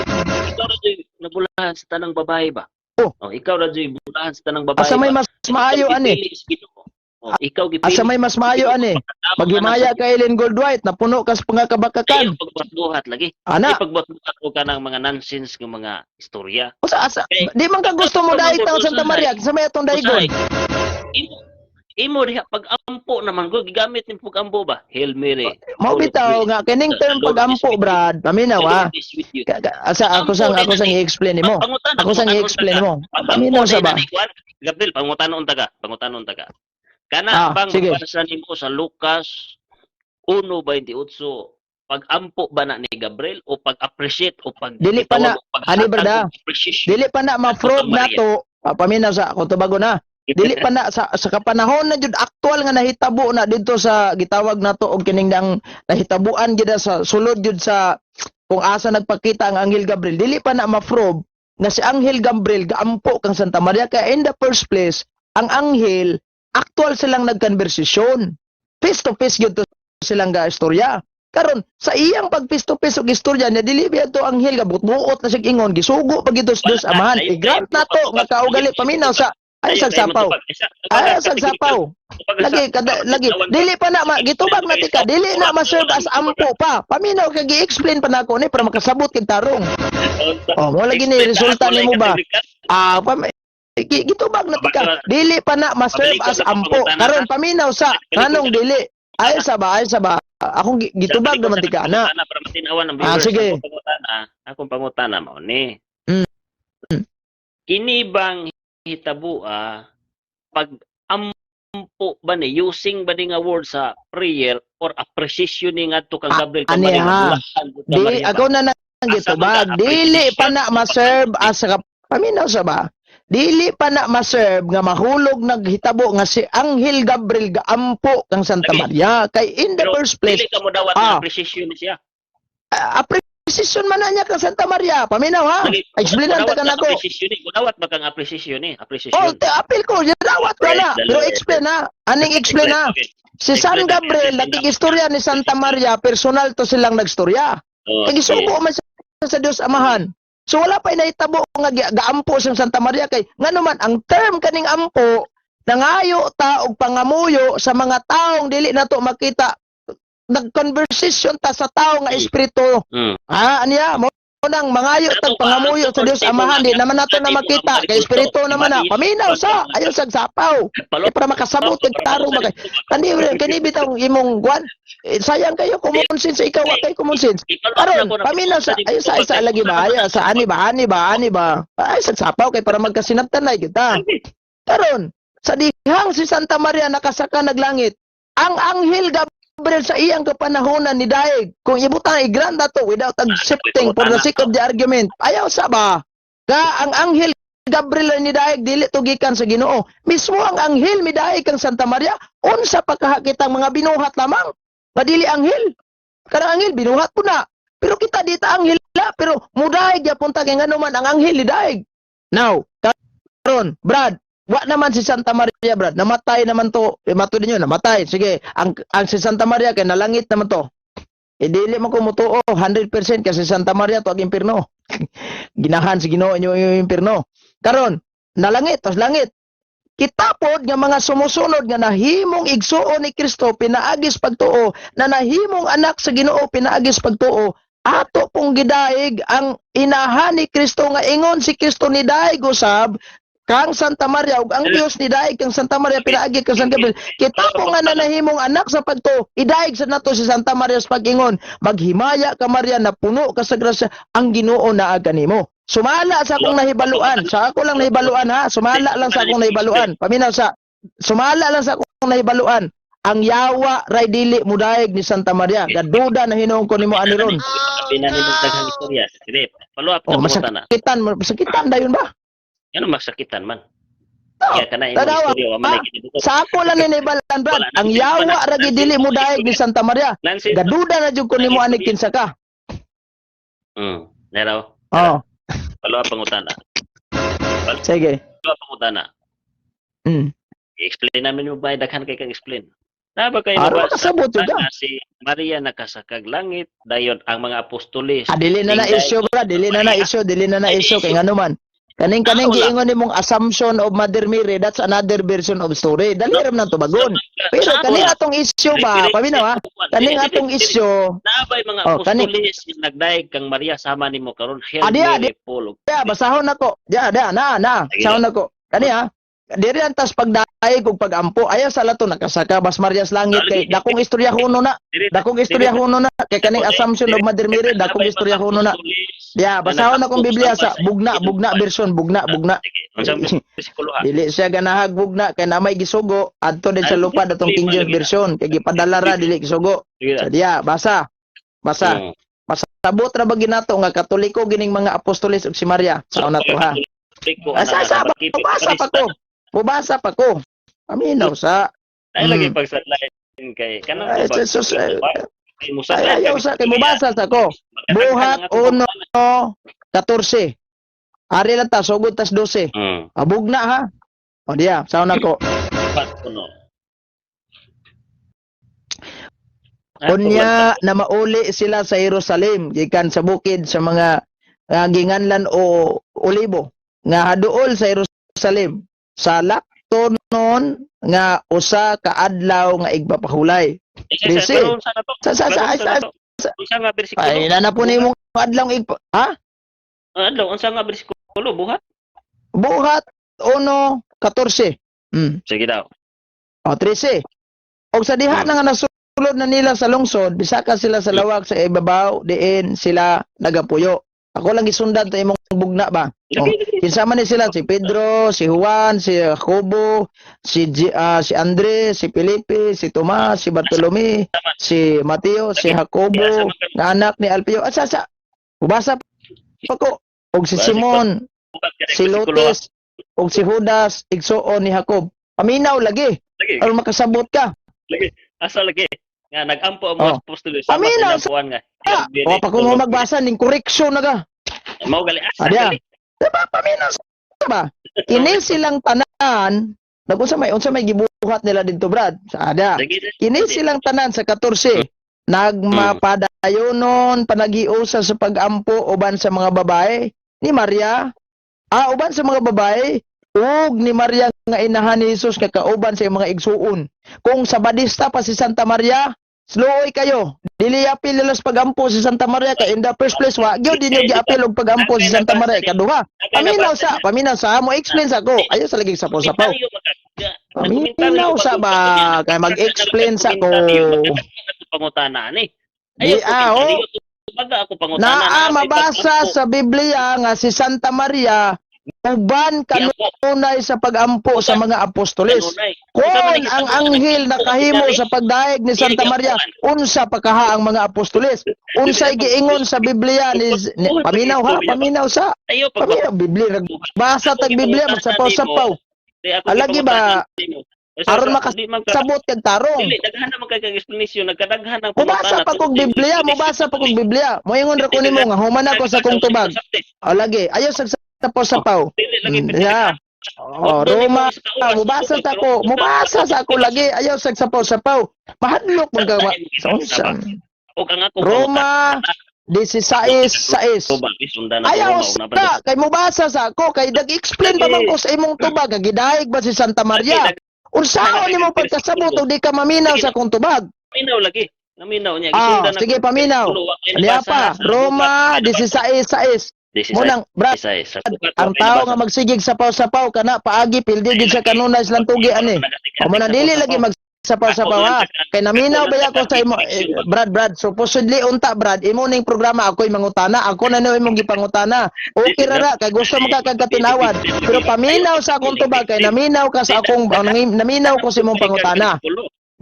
Ikaw ra jud nabulahan sa tanang babae ba? Oh. Oh, ikaw ra jud bulahan sa tanang babae Asa may ba? mas maayo Ikaw ani? gipili sa Ginoo. Oh, ikaw gipili. Asa may mas maayo ani? Maghimaya ka Ellen Goldwhite, napuno ka sa pangakabakakan. Ayaw pagbuhat-buhat lagi. Ana, Ay pagbuhat-buhat ko ka ng mga nonsense ng mga istorya. usa asa Eh, di man ka gusto mo daig taon Santa Maria, sa may atong daigon. Usahay, imo diha pag-ampo naman ko gigamit ning pag-ampo ba? Hail Mary. Mao bitaw nga kining term pag-ampo, Brad, paminaw The ah. Lord is with you. Asa ako sang i-explain nimo. Pangutana, Ako sang pangutanon i-explain ta ka. nimo. Pag-ampo Paminaw sa ba? na ni Juan, Gabriel, pangutanon ta ka, pangutanon ta ka. Kana Ah, bang sige. mabasa nimo sa Lucas 1:28, pag-ampo ba na ni Gabriel o pag-appreciate o pag Dili pa na, gitawag og paghatag ani, Brad, ah. og appreciation? Dili pa na ma-prove Maria. na to, paminaw sa ako tubago na. Dili pa na sa kapanahon na jud aktual nga nahitabo na didto sa gitawag nato og kining nang nahitabuan gid sa sulod jud sa kung asa nagpakita ang Anghel Gabriel. Dili pa na ma-prove nga si Anghel Gabriel gaampo kang Santa Maria kay in the first place ang anghel actual silang nagkonversasyon. Face to face gyud to silang ga istorya. Karon sa iyang pag face to face og istorya niya, dili biya to anghel gabutbuot na siya ingon, gisugo pa gid to sa Dios Amahan. I-grant na to nga kaugali, paminaw sa ay sagsapaw. Ay sagsapaw. Lagi kada lagi dili pa na ma, gitubag na tika, dili na ma-serve as ampo pa. Paminaw kay gi-explain pa nako ni para makasabot kag tarong. Oh, mo lagi ni resulta nimo ba? Ah, gitubag na tika. Dili pa na ma-serve as ampo. Karon paminaw sa nganong dili. Ay sa ba, ay sa ba. Akong gitubag naman tika ana. Para matinawan ang Ah, viewers, sige. Akong pangutana mao ni. Kini bang hitabua pag ampo ba ni, using ba ni nga word sa prayer or appreciation ni ngadto kang Ah, Gabriel kang ani Maria ha. bulahan pud ka Di Maria ba? ako na nang Asa man gitubag. ka Dili pa na appreciation? ma-serve as paminaw sa ba? Dili pa na ma-serve nga mahulog naghitabo nga si Anghel Gabriel gaampo kang Santa Lagi. Maria kay in the Pero first place dili ka mo dawat Ah. nga appreciation ni siya. Appreciation man na niya kang Santa Maria. Paminaw ha. Lagi, Explainan ta mudawat ka kang nako. appreciation ni. Mudawat ba kang appreciation ni? Appreciation. Oh, apil ko, dawat ko Na, pero explain na. Aning explain na. Okay. Si San Explain na. Gabriel, nakikistorya ni Santa Maria, personal to silang nagstorya. Oh, Kay gisugo man siya sa Dios Amahan. So wala pa nahitabo nga gaampo sa Santa Maria kay ngano man ang term kaning ampo, nangayo ta og pangamuyo sa mga taong dili nato makita, nag-conversation ta sa tao nga espiritu. Ah, aniya mo nang mangayo tag pangamuyo sa Dios Amahan, di naman nato na makita kay espiritu naman na. Paminaw sa ayo sa sapaw. Palo- Eh, para makasabot kag tarong ba kay kani kani bitong imong kwan. Eh, sayang kayo common sense, ikaw wa kay common sense. Karon, paminaw sa ayo sa isa lagi ba, ayo sa ani ba, ani ba, ani ba. Ay sa sapaw kay para magkasinabtan na kita. Karon, sa dihang si Santa Maria nakasaka naglangit, ang anghel Gabriel sa iyang kapanahonan ni daig. Kung ibutang i-grant to without accepting for the sake of the argument. Ayaw sa ba? Ka ang anghel Gabriel ni daig dili to gikan sa Ginoo. Mismo ang anghel midaig kang Santa Maria, unsa pa kaha kitang mga binuhat lamang? Madili anghel. Kanang anghel binuhat po na. Pero kita di ta anghel la, pero mudaig gyapon ta kay ngano man ang anghel ni. Now, karon, Brad, wa naman si Santa Maria, Brad. Namatay naman to. Eh, mato ninyo, namatay. Sige, ang si Santa Maria kay nalangit naman to. Eh, dili mo ko mutuo 100% kasi Santa Maria to ang impierno. Ginahan si Ginoo inyo yung impierno. Karon, nalangit, tas langit. Kita pod nga mga sumusunod nga nahimong igsuon ni Kristo pinaagis pagtuo, na nahimong anak sa Ginoo pinaagis pagtuo, ato pong gidaig ang inahan ni Kristo nga ingon si Kristo ni daig usab kang Santa Maria ug ang Dios ni daig kang Santa Maria pinaagi kang San Gabriel. Kita po nga nanahimong anak sa pagtuo, idaig sa nato si Santa Maria sa pag-ingon, "Maghimaya ka, Maria, na puno ka sa grasya, ang Ginoo naa kanimo." Sumala sa akong nahibaluan, sa ako lang nahibaluan ha, sumala lang sa akong nahibaluan, paminaw sa sumala lang sa akong nahibaluan, ang yawa ray dili mudaig ni Santa Maria. Gaduda na hinuon ko nimo ani ron. Pinanin ng daghang istorya. Sige, follow up Oh, na pangutana. masakitan, masakitan dayon ba? Ano masakitan man? No, Kaya kana imong tanawa, istorya wa man ah, ay kinibuot. Sa ako lang ni nahibaluan, Brad, ang yawa ra gid dili mudaig ni Santa Maria. Nancy, Gaduda na jud ko nimo ani kinsa ka. Neraw. Oh, Follow up pangutana. Sige. Follow up pangutana. I-explain namin mo ba, daghan kay kang explain. Na ba kayo Aron nabasa makasabot jud ka. na si Maria nakasakag langit dayon ang mga apostoles? Ah, dili na na issue, Brad, dili na na issue, dili na na issue kay ngano man. Kaning Ah, wala. giingon nimong assumption of Mother Mary, that's another version of story. Dali ra man tubagon. Pero kaning atong issue ba, paminaw ha? Kaning atong issue, Nabay mga Oh, apostoles nga nagdaig kang Maria sama nimo karon Hail Ah, diya, Mary full of ya, basahon nako. Ya, ya, na, na. Basahon nako. Kani ha. Diri ang tas pagdaig ug pagampo. Ayaw sa lato nakasaka bas Maria sa langit kay dakong istorya huno na. Dakong istorya huno na kay kaning assumption of Mother Mary, dakong istorya huno na. Ya, basahon akong Biblia sa bugna bugna version, bugna bugna. Unsang bersikulo ha? Dili siya ganahag bugna kay namay gisugo adto din sa lupad atong King James version kay gipadala ra dili gisugo. Sige. So diya, basa. Basa. Sabot ra ba ginato nga Katoliko gining mga apostoles ug si Maria? Sa una to ha. Asa sa mubasa pa ko. Mubasa pa ko. Paminaw sa Ay lagi pagsadlain kay kanang Ay, Jesus, ay, musadlain ay, ayaw sa kay mubasa sa ko. Buhat 1:14. Ari lang ta sugod tas 12. Abog na ha. O diya, sa una ko. Buhat 1. Unya na mauli sila sa Jerusalem gikan sa bukid sa mga nga ginganlan o Olibo nga haduol sa Jerusalem sa laktonon nga usa ka adlaw nga igpapahulay. Trese. Sa Unsa nga bersikulo? Ay na po nimong adlaw igpa, ha? Adlaw, unsa nga bersikulo buhat? Buhat 1:14. Sige daw. O 13. Og sa diha na nga nasulod na nila sa lungsod, bisaka sila sa lawak sa ibabaw, diin sila nagapuyo. Ako lang gisundan to imong bugna ba. Oh. Kinsa man ni sila? Si Pedro, si Juan, si Jacobo, si Andres, si Felipe, si Tomas, si Bartolome, si Mateo, si Jacobo, nga anak ni Alpeo. Asa sa Ubasa pa ko. Og si Simon, si Lotes, og si Judas, igsuon ni Jacob. Paminaw lagi. Lagi. Aron makasabot ka. Asa lagi? Nga nagampo ang mga apostoles sama Paminaw tinampuan nga. Ah, o pa kung mo magbasa ning correction na ka. Mao gali asa Adya. gali. Diba paminaw sa ba? Kini silang tanan Nag-unsa may unsa may gibuhat nila didto, Brad? Sa ada. Sige. Kini silang tanan sa 14 nagmapadayonon panagiusa sa pagampo uban sa mga babae ni Maria, uban sa mga babae ug ni Maria nga inahan ni Jesus nga kauban sa iyang mga igsuon. Kung sabadista pa si Santa Maria, sluoy kayo. Dili apil nila sa pagampo si Santa Maria kay in the first place wa gyud dinyo giapil og pagampo si Santa Maria. Ikaduha, paminaw sa mo explain sa ko. Ayo sa lagi sa sapaw. Paminaw sa ba kay mag-explain sa ko. Pangutana ni. Di Ayaw ah, oh. Baga ako pangutana. Naa mabasa sa Biblia nga si Santa Maria uban kanunay sa pagampo sa mga apostoles. Kung ang anghel nakahimo sa pagdaig ni Santa Maria, unsa pa kaha ang mga apostoles? Unsay giingon sa Biblia ni paminaw ha, paminaw sa. Ayo pag Paminaw Biblia, nagbasa tag Biblia magsapaw-sapaw. Alagi ba aron makasabot kag tarong? Dili daghan naman kay kag explanation, nagkadaghan ang Mubasa pa kog Biblia, mubasa pa kog Biblia. Moingon ra ko nimo nga human ako sa kong tubag. O lagi, ayo sa sapaw-sapaw. Yeah. Oh, Roma, mubasa ta ko, mubasa sa ako lagi, ayaw sa sapaw-sapaw. Mahadlok man ka sa unsa. Og ang ako Roma 16:6. Ayaw sa kay mubasa sa ako kay nag-explain pa man ko sa imong tubag, nga gidaig ba si Santa Maria? Unsaon nimo pagkasabot og di ka maminaw sa akong tubag? Paminaw lagi. Naminaw niya. Ah, sige paminaw. Niya pa, Roma 16:6. Munang, Brad, ang tao nga magsigig sapaw-sapaw kana paagi pildi gid sa kanunay silang tugi ani. O mo dili lagi magsapaw-sapaw ha. Kay naminaw ba ako sa imo eh, Brad, Brad, supposedly unta Brad, imo ning programa ako'y mangutana, ako na no imong gipangutana. Okay ra ra kay gusto mo ka kag katinawad. Pero paminaw sa akong tubag kay naminaw ka sa akong naminaw ko sa imong pangutana.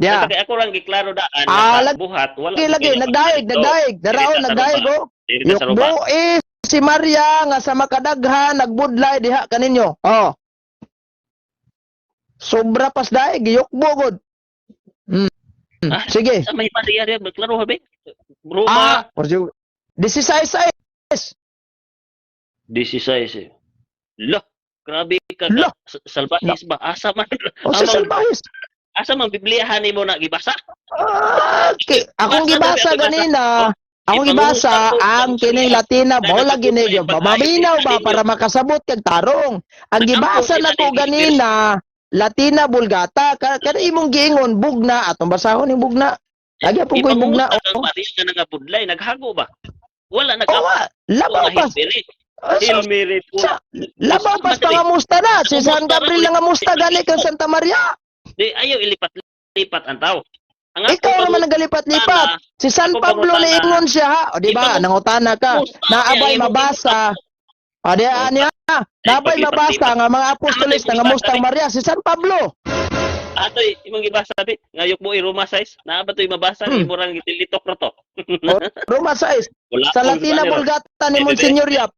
Yeah. Kay ako lang giklaro daan Ah, nga buhat wala. Lagi lagi nagdaig, nagdaig, daraon nagdaig oh. Diri sa Roma. Yukbo si Maria nga sa makadaghan nagbudlay diha kaninyo. Oh. Sobra pas daig giyukbo gud. Ah, Sige. Sa may Maria rin, klaro ha be. Roma Ah, 16:6. 16 eh. Lah, grabe ka Lah. ka salbahis ba? Asa man O sa salbahis. Asa man Bibliahan nimo na gibasa? Ah, akong Basa gibasa na, basa. ganina. Akong gibasa ang kining Latina mo lagi ni maminaw ba para makasabot kag tarong. Ang gibasa nako ganina Latina Vulgata ka kada imong giingon bugna atong basahon ning bugna. Lagi po ko'y bugna. Ipangumusta kang Maria nga nangabudlay, naghago ba? Wala Oh, nag labaw pas. Ah, Hail Mary po. Labaw pas pangamusta na. Si San Gabriel nangamusta gani kang Santa Maria. Di ayaw ilipat-lipat ang tao. Ang ako Ikaw naman nagalipat-lipat. Si San Ako Pablo pangutana. niingon siya ha. O di ba, nangutana ka. Kumusta? Naabay Kaya imong mabasa. O di niya. Naabay mabasa nga mga apostoles nangamusta ang Maria si San Pablo. Atoy imong gibasa bi ngayok mo i Roma size. Naa ba to'y mabasa imo rang gitilitok ra to. O, Roma 6 Wala sa akong Latina gibasa. Vulgata ni Monsignor Yap.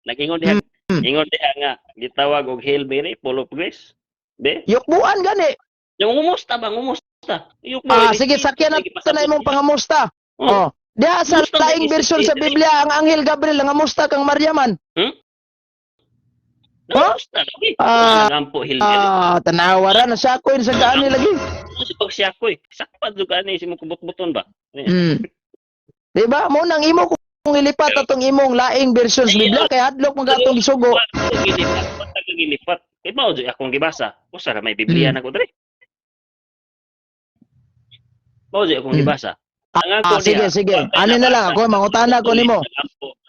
Nag-ingon diha. Ingon diha nga gitawag og Hail Mary full of grace. Be, Yukbuan gani. yung ngumusta ba ngumusta? Yuk mo. Ah, sige sakyan na to na imong pangamusta. Oh. Oh. Diha sa Gusto mo laing version sa Biblia ang Anghel Gabriel nangamusta kang Maria man. Ngumusta lagi. Ah, Nagampo Hail Mary. Ah, tanawa ra na siya ko sa kaani lagi. Ano si pagsiyakoy? Sakpat jud ka ani si mo kubot-buton ba? Di ba? Mo nang imo kung ilipat atong imong laing version sa Biblia kay hadlok man ka atong gisugo. Wa ko gilipat, wa ta ko gilipat. Kay mao jud akong gibasa. Usa ra may Biblia na ko dre. Mao jud akong gibasa. Ang ako Ah, sige, diha, sige. wa kay Ani na lang nabasa. ako mangutana ko nimo.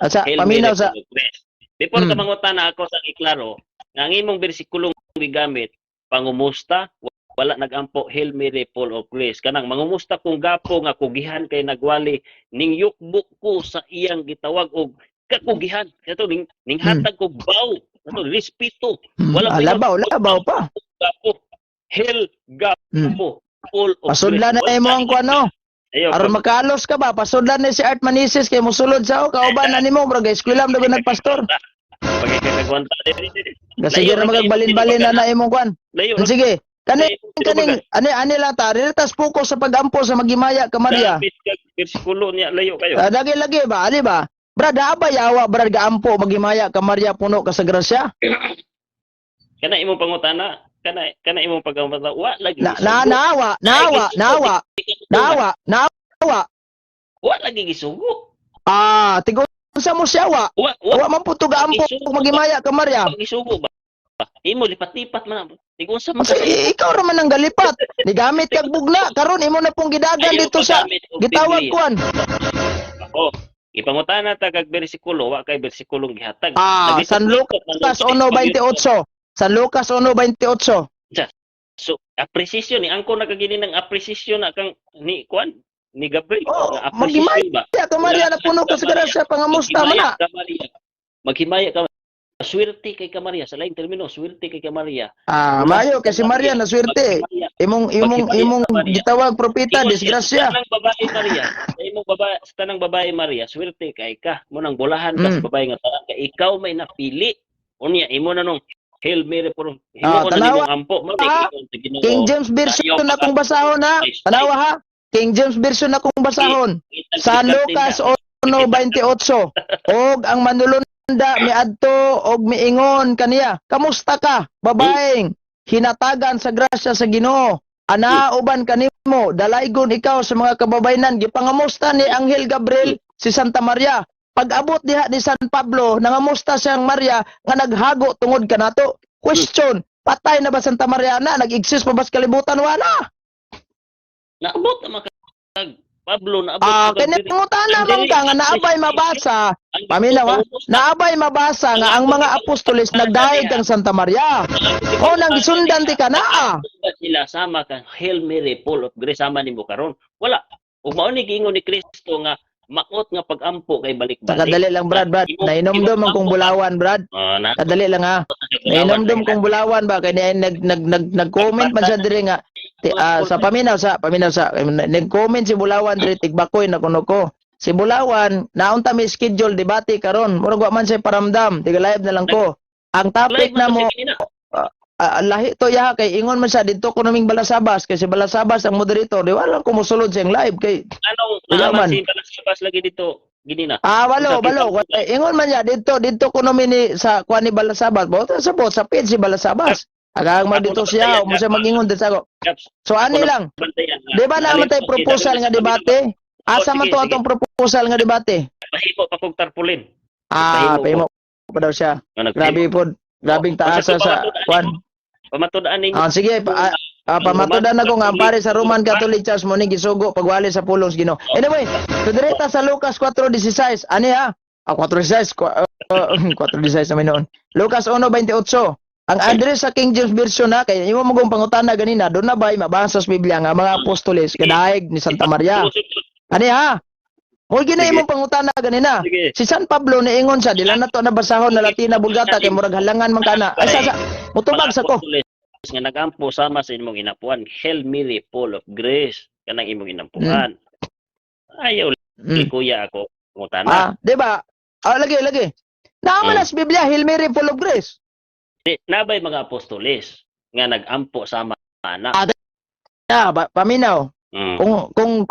Asa Hail paminaw Mary, sa full of grace. Before ka mangutana ako sa iklaro, nga ang imong bersikulong gigamit pangumusta wala nagampo Hail Mary full of grace kanang mangumusta kung gapo nga kugihan kay nagwali ning yukbo ko sa iyang gitawag og kakugihan kato ning hatag kog baw kato respeto wala Ah, labaw, labaw pa. Gapo Hail gapo full of Pasudlan grace. na imo ang kuano. Ayaw, Aron makalos ka ba? Pasudlan ni si Art Manises kay musulod sa o kauban na nimo bro, eskwela mo nagpastor. Pagkakagwanta diri. Sige ra magbalin-balin na na imong kuan. Layo ra. Sige. Kani Layo, kaning ani ani lang ta, dili tas focus sa pagampo sa maghimaya ka Maria. Lapit kag bersikulo niya layo kayo. Ah, lagi lagi ba? Ali ba? Brad, ba yawa brad gaampo maghimaya ka Maria puno ka sa grasya? Kana imong pangutana. Kana kana imong pagkamata, wa lagi Na na gisugo. Naawa, naawa, naawa, naawa, naawa. Wa lagi gisugo. Ah, tigo sa mo siya wa. Wa wa Wa man po to gaampo kung maghimaya ka Maria. Wa gisugo ba? Imo lipat-lipat man na. Tigunsa man Kasi ikaw ra man ang galipat. Nigamit kag bugna karon imo na pong gidagan Ayaw dito sa paggamit og gitawag Biblia. kuan. Oh, gipangutana ta kag bersikulo, wa kay bersikulong gihatag. Ah, San Lucas 1:28. San Lucas 1:28. So, appreciation ni angko nakagini ng appreciation na kang ni kuan ni Gabriel Oh, nga appreciation ba? Ya ka Maria na puno ka sa grasya, pangamusta man na. Maghimaya ka Maria. Maghimaya ka. Swerte kay ka Maria, sa laing termino, swerte kay ka Maria. Ah, mayo kay si Maria na swerte. Maghimaya. Imong Maghimaya imong ka, Maria. gitawag propeta Ingon siya, disgrasya. sa tanang babae Maria, sa imong babae, sa tanang babae Maria, swerte kay ka. Mo nang bulahan ka sa babae nga tanan kay ikaw may napili. Unya imo na nung Hail Mary puro himo Ah, na tanawa. nimong ampo mo Ah, King James Version na akong basahon ha. Tanawa ha. King James Version na akong basahon. Sa Lucas 1:28. Og ang manulunda miadto og miingon kaniya, "Kamusta ka, babaeng hinatagan sa grasya sa Ginoo? Ana uban kanimo, dalaygon ikaw sa mga kababaynan." Gipangamusta ni Anghel Gabriel si Santa Maria. Pag-abot diha ni San Pablo, nangamusta siyang Maria nga naghago tungod kanato. Question, patay na ba Santa Maria na? Nag-exist pa ba sa kalibutan? Wala. Naabot na makag Pablo, naabot Ah, na kag kini mangutana man ka nga naabay mabasa. Paminaw ha, naabay mabasa nga ang mga apostoles nagdayeg kang Santa Maria. O nang gisundan ti kanaa. Sila sama kang Hail Mary full of grace sama nimo karon? Wala. Ug mao ni giingon ni Kristo nga maot nga pagampo kay balik-balik. Kadali lang, Brad, Brad. Nainomdom ang kong bulawan, Brad. Ah, na Kadali lang ha. Nainomdom kong bulawan ba kay nag nag nag nag-comment man siya diri nga ti, ah, sa paminaw sa nag-comment si Bulawan diri, tigbakoy na kuno ko. Si Bulawan, naunta may schedule debate karon. Murag wa man siya paramdam, tiga live na lang ko. Ang topic na mo ah, lahi to ya kay ingon man siya didto ko naming Balasabas kay si Balasabas ang moderator. Di wala ko mosulod siyang live kay Anong wala naaman man. si Balasabas lagi dito gini na. Ah, walo, Sa balo. Eh, ingon man niya didto didto ko namin ni sa kuan ni Balasabas. Bo sa bo sa page si Balasabas. Agang Ako magdito na siya, bantayan, mo siya Gab. magingon dito sa ako. Gaps, So ani ako na lang, bantayan. di ba na man tay proposal nga debate? Asa Oh, man sige, to sige. atong proposal nga debate? Pahimo pa kog tarpaulin. Ah, Pahimo pahimo pa daw siya. Nga nagpahimo. Grabe pod. Grabing Oh, taasa sa kuan. Pamatud-an ninyo. Ah, sige, pamatudan ako nga ang pare sa Roman Catholic Church mo ni gisugo pagwali sa pulong sa Ginoo. Anyway, so direta sa Lucas 4:16. Ani ha? Ah, 4:16, 4:16 naman noon. Lucas 1:28. Ang address sa King James Version na kay imo mo pangutana ganina, doon na ba mabasa sa Biblia nga mga apostoles kadaig ni Santa Maria? Ani ha? Mo gina Sige. imong pangutana ganina. Sige. Si San Pablo niingon siya, dila na to nabasahon na Latina Vulgata kay murag halangan man kana. Ay sa mutubag sa ko. Mga apostoles nga nagampo sama sa imong inapuan, Hail Mary full of grace, kanang imong inampuan. Ayaw kuya ako ngutana. Ah, di ba? Ah, lagi, lagi. Naa man sa Biblia, Hail Mary, full of grace. Di, nabay mga apostoles nga nagampo sama ana. Ah, Ah, paminaw. Kung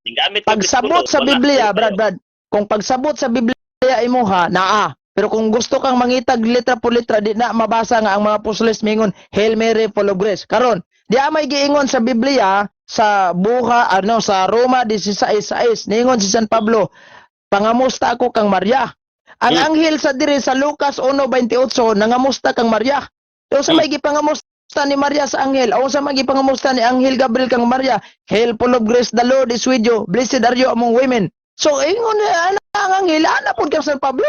Gamit ka pagsabot sa bersikulo, wala. Biblia, Brad, Brad, kung pagsabot sa Biblia imuha, naa. Pero kung gusto kang mangitag litra por litra, di na mabasa nga ang mga apostoles mingon, "Hail Mary, full of grace." Karon, di may giingon sa Biblia sa buha ano sa Roma 16:6, ningon si San Pablo, "Pangamusta ako kang Maria." Ang anghel sa diri sa Lucas 1:28 nangamusta kang Maria. O sa may gipangamusta ni Maria sa anghel, o sa may gipangamusta ni Anghel Gabriel kang Maria? "Hail, full of grace, the Lord is with you. Blessed are you among women." So ingon na ana ang anghel, ana pud kang San Pablo.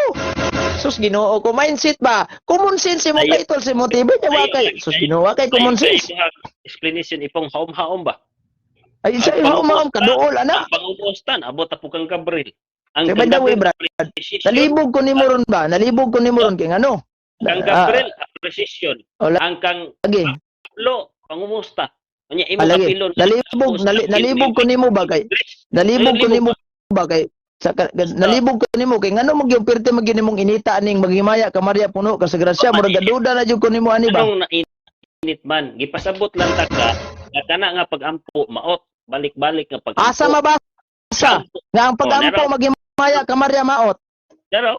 Sus, Ginoo ko, mindset ba? Common sense mo Ayaw. kay tol si mo TV niya wa kay. Sus, Ginoo, wa kay common sense. Explanation ipong haom-haom ba? Ay sa iho maom kaduol ana. Ang pangumustan, abot na po kang Gabriel. Ang Kay by the way, Brad, precision. nalibog ko nimo ron ba? Nalibog ko nimo ron kay ngano? Kang Gabriel, precision. Oh, Ang kang lagi. Pablo, pangumusta. Unya imo Ah, lagi. kapilon. Nalibog ko nimo ba kay nalibog ko nimo ba kay sa nalibog ko nimo kay ngano mo gyud pirte magyud nimong inita aning maghimaya ka Maria puno ka sa grasya, murag gaduda na jud ko nimo ani ba? Anong nainit man, gipasabot lang ta ka nga kana nga pagampo maot, balik-balik nga pagampo. Asa mabasa nga ang pagampo Oh, maghimaya ka Maria maot? Pero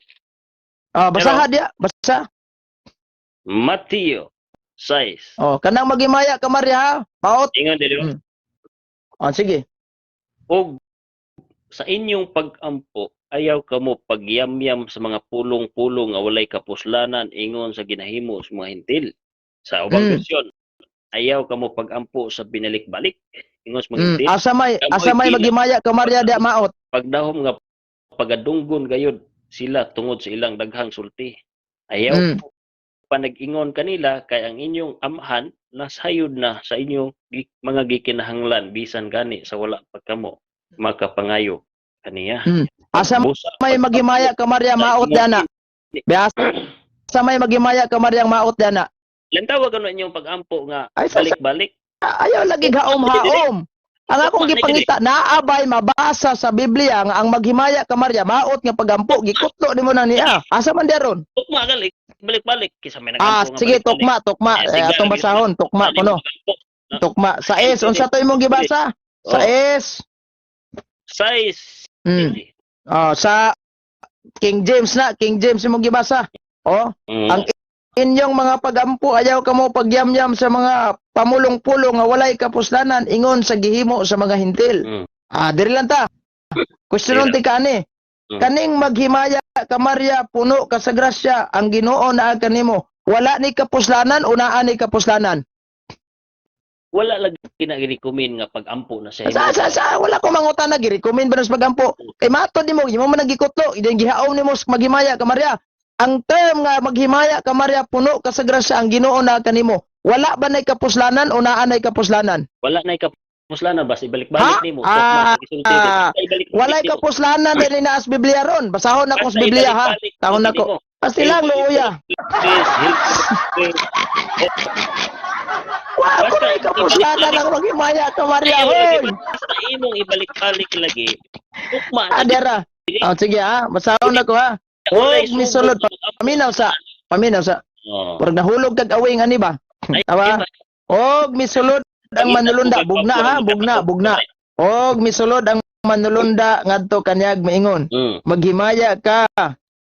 Ah, basaha dia, basa. Mateo Sais. Oh, kanang maghimaya ka, Maria, ha? Maot. Ingon dili. Oh, sige. Og sa inyong pag-ampo, ayaw kamo pagyamyam sa mga pulong-pulong nga walay kapuslanan ingon sa ginahimo sa mga Hentil. Sa ubang bersyon, ayaw kamo pag-ampo sa binalik-balik ingon sa mga Hentil. Asa may Kamoy maghimaya ka, Maria, di maot? Pagdahom nga pagadunggon gayud sila tungod sa ilang daghang sulti. Ayaw pa nag-ingon kanila kay ang inyong Amahan nasayod na sa inyong mga gikinahanglan bisan gani sa wala pa kamo makapangayo kaniya. Asa Busa may maghimaya ka, Maria, maot di ana? Asa may maghimaya ka, Maria, maot di ana? Lantawa gano inyong pag-ampo nga Ay sa balik-balik. Ayaw lagi haom-haom. Ang akong gipangita, naabay mabasa sa Biblia nga ang maghimaya ka, Maria, maot nga pagampo? Gikutlo nimo na niya. Asa man diaron? Tukma gali balik-balik kisa may Ah, nagampo nga sige, balik-balik. tukma, tukma. Eh, Eh, sige, atong lagi. basahon, tukma Dali kuno. mo pagampo. Tukma. Sais, unsa to imong gibasa? Oh, Sais. Sais. Oh, sa King James na, King James imong gibasa. Oh, ang inyong mga pagampo, ayaw kamo pagyamyam sa mga pamulong-pulong nga walay kapuslanan ingon sa gihimo sa mga Hentil. Ah, diri lang ta. Question ti kani. Kaning maghimaya ka, Maria, puno ka sa grasya, ang Ginoo naa kanimo. Wala ni kapuslanan o naa ni kapuslanan? Wala lagi na gi-recommend nga pag-ampo na sa Sa wala ko mangutana gi-recommend ba sa pagampo. Kay matod nimo, imo man ang gikutlo, ideng gihaom nimo sa maghimaya ka, Maria. Ang term nga maghimaya ka, Maria, puno ka sa grasya, ang Ginoo naa kanimo. Wala ba nay kapuslanan o naa nay kapuslanan? Wala na kapuslanan, basta ibalik-balik Ha? nimo. Ah, Tukma, gisulti ko. Basta ibalik-balik Walay nimo. kapuslanan din naas Biblia ron. Basahon ako sa Basta Biblia ha. ibalik-balik Tahon nimo. nako. Pasti lang luoya. Please, help, please. Wa ko Basta nay kapuslanan ang maghimaya ka, Maria. Ayaw lagi, Hoy. basta imong ibalik-balik lagi. Tukma na. Ah, dera. Oh, sige ha. Basahon ako ha. Walay Og misulod sugo sa pag-ampo. Paminaw sa. Paminaw sa. Oh. Murag nahulog kag awing ani ba? Ay, Tawa? ay, Og misulod ang manulunda, bugna ha, bugna, bugna. Og misulod ang manulunda ngadto kanyag maingon. "Maghimaya ka,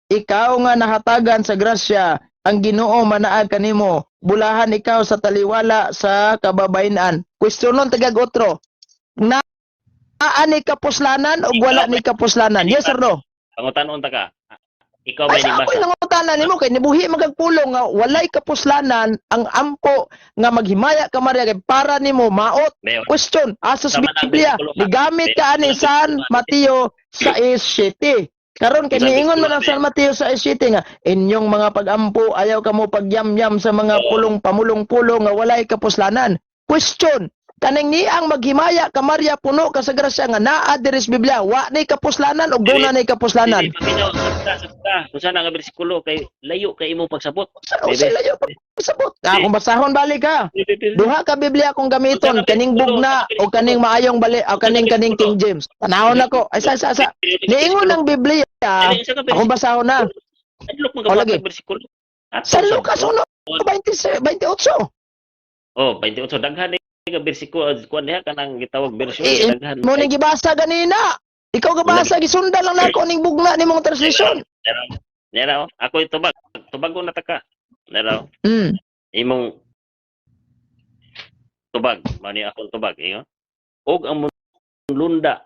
ikaw nga nahatagan sa grasya, ang Ginoo manaag kanimo. Bulahan ikaw sa taliwala sa kababayen-an." Questionon tagag otro. Na ni kapuslanan o wala ni kapuslanan? Yes or no? Pangutanon ta ka. Ikaw ba Ay, sa ni ako'y basa? nangutana nimo kay nibuhi magagpulong nga walay kapuslanan ang ampo nga maghimaya ka, Maria, kay para nimo maot. Bayo. Question, asa sa Sama na, Biblia, bersikulo ka. nigamit ka ani San Mateo 6:7. Karon kay Sa niingon man ang bersikulo, San Mateo 6:7 nga inyong mga pagampo, ayaw kamo pagyamyam sa mga pulong pamulong-pulong nga walay kapuslanan. Question, kaning niang maghimaya ka, Maria, puno ka sa grasya nga naa diri sa Biblia, wa ni kapuslanan o duna ni kapuslanan? Dili, paminaw, sabta, sabta. Kung saan ang bersikulo kay layo kay imong pagsabot. Sa usay layo pagsabot. Ah, kung basahon balik ka. Duha ka Biblia akong gamiton, kaning bugna o kaning maayong bali o kaning King James. Tanawon nako. Ay sa sa sa. Niingon ang Biblia, akong basahon na. Adlok mo O, lagi. ka bersikulo. Ato Sa Lucas 1, 28. Oh, 28 daghan ni nga bersikulo kuan diha kanang gitawag bersyon Eh, daghan. mo ning gibasa ganina. Ikaw gabasa, gisundan lang nako ning bugna nimong translation. Nera, oh. Ako tubag. Tubago na ta ka. Nera, oh. Imong tubag, mani akong tubag ingon. Og ang lunda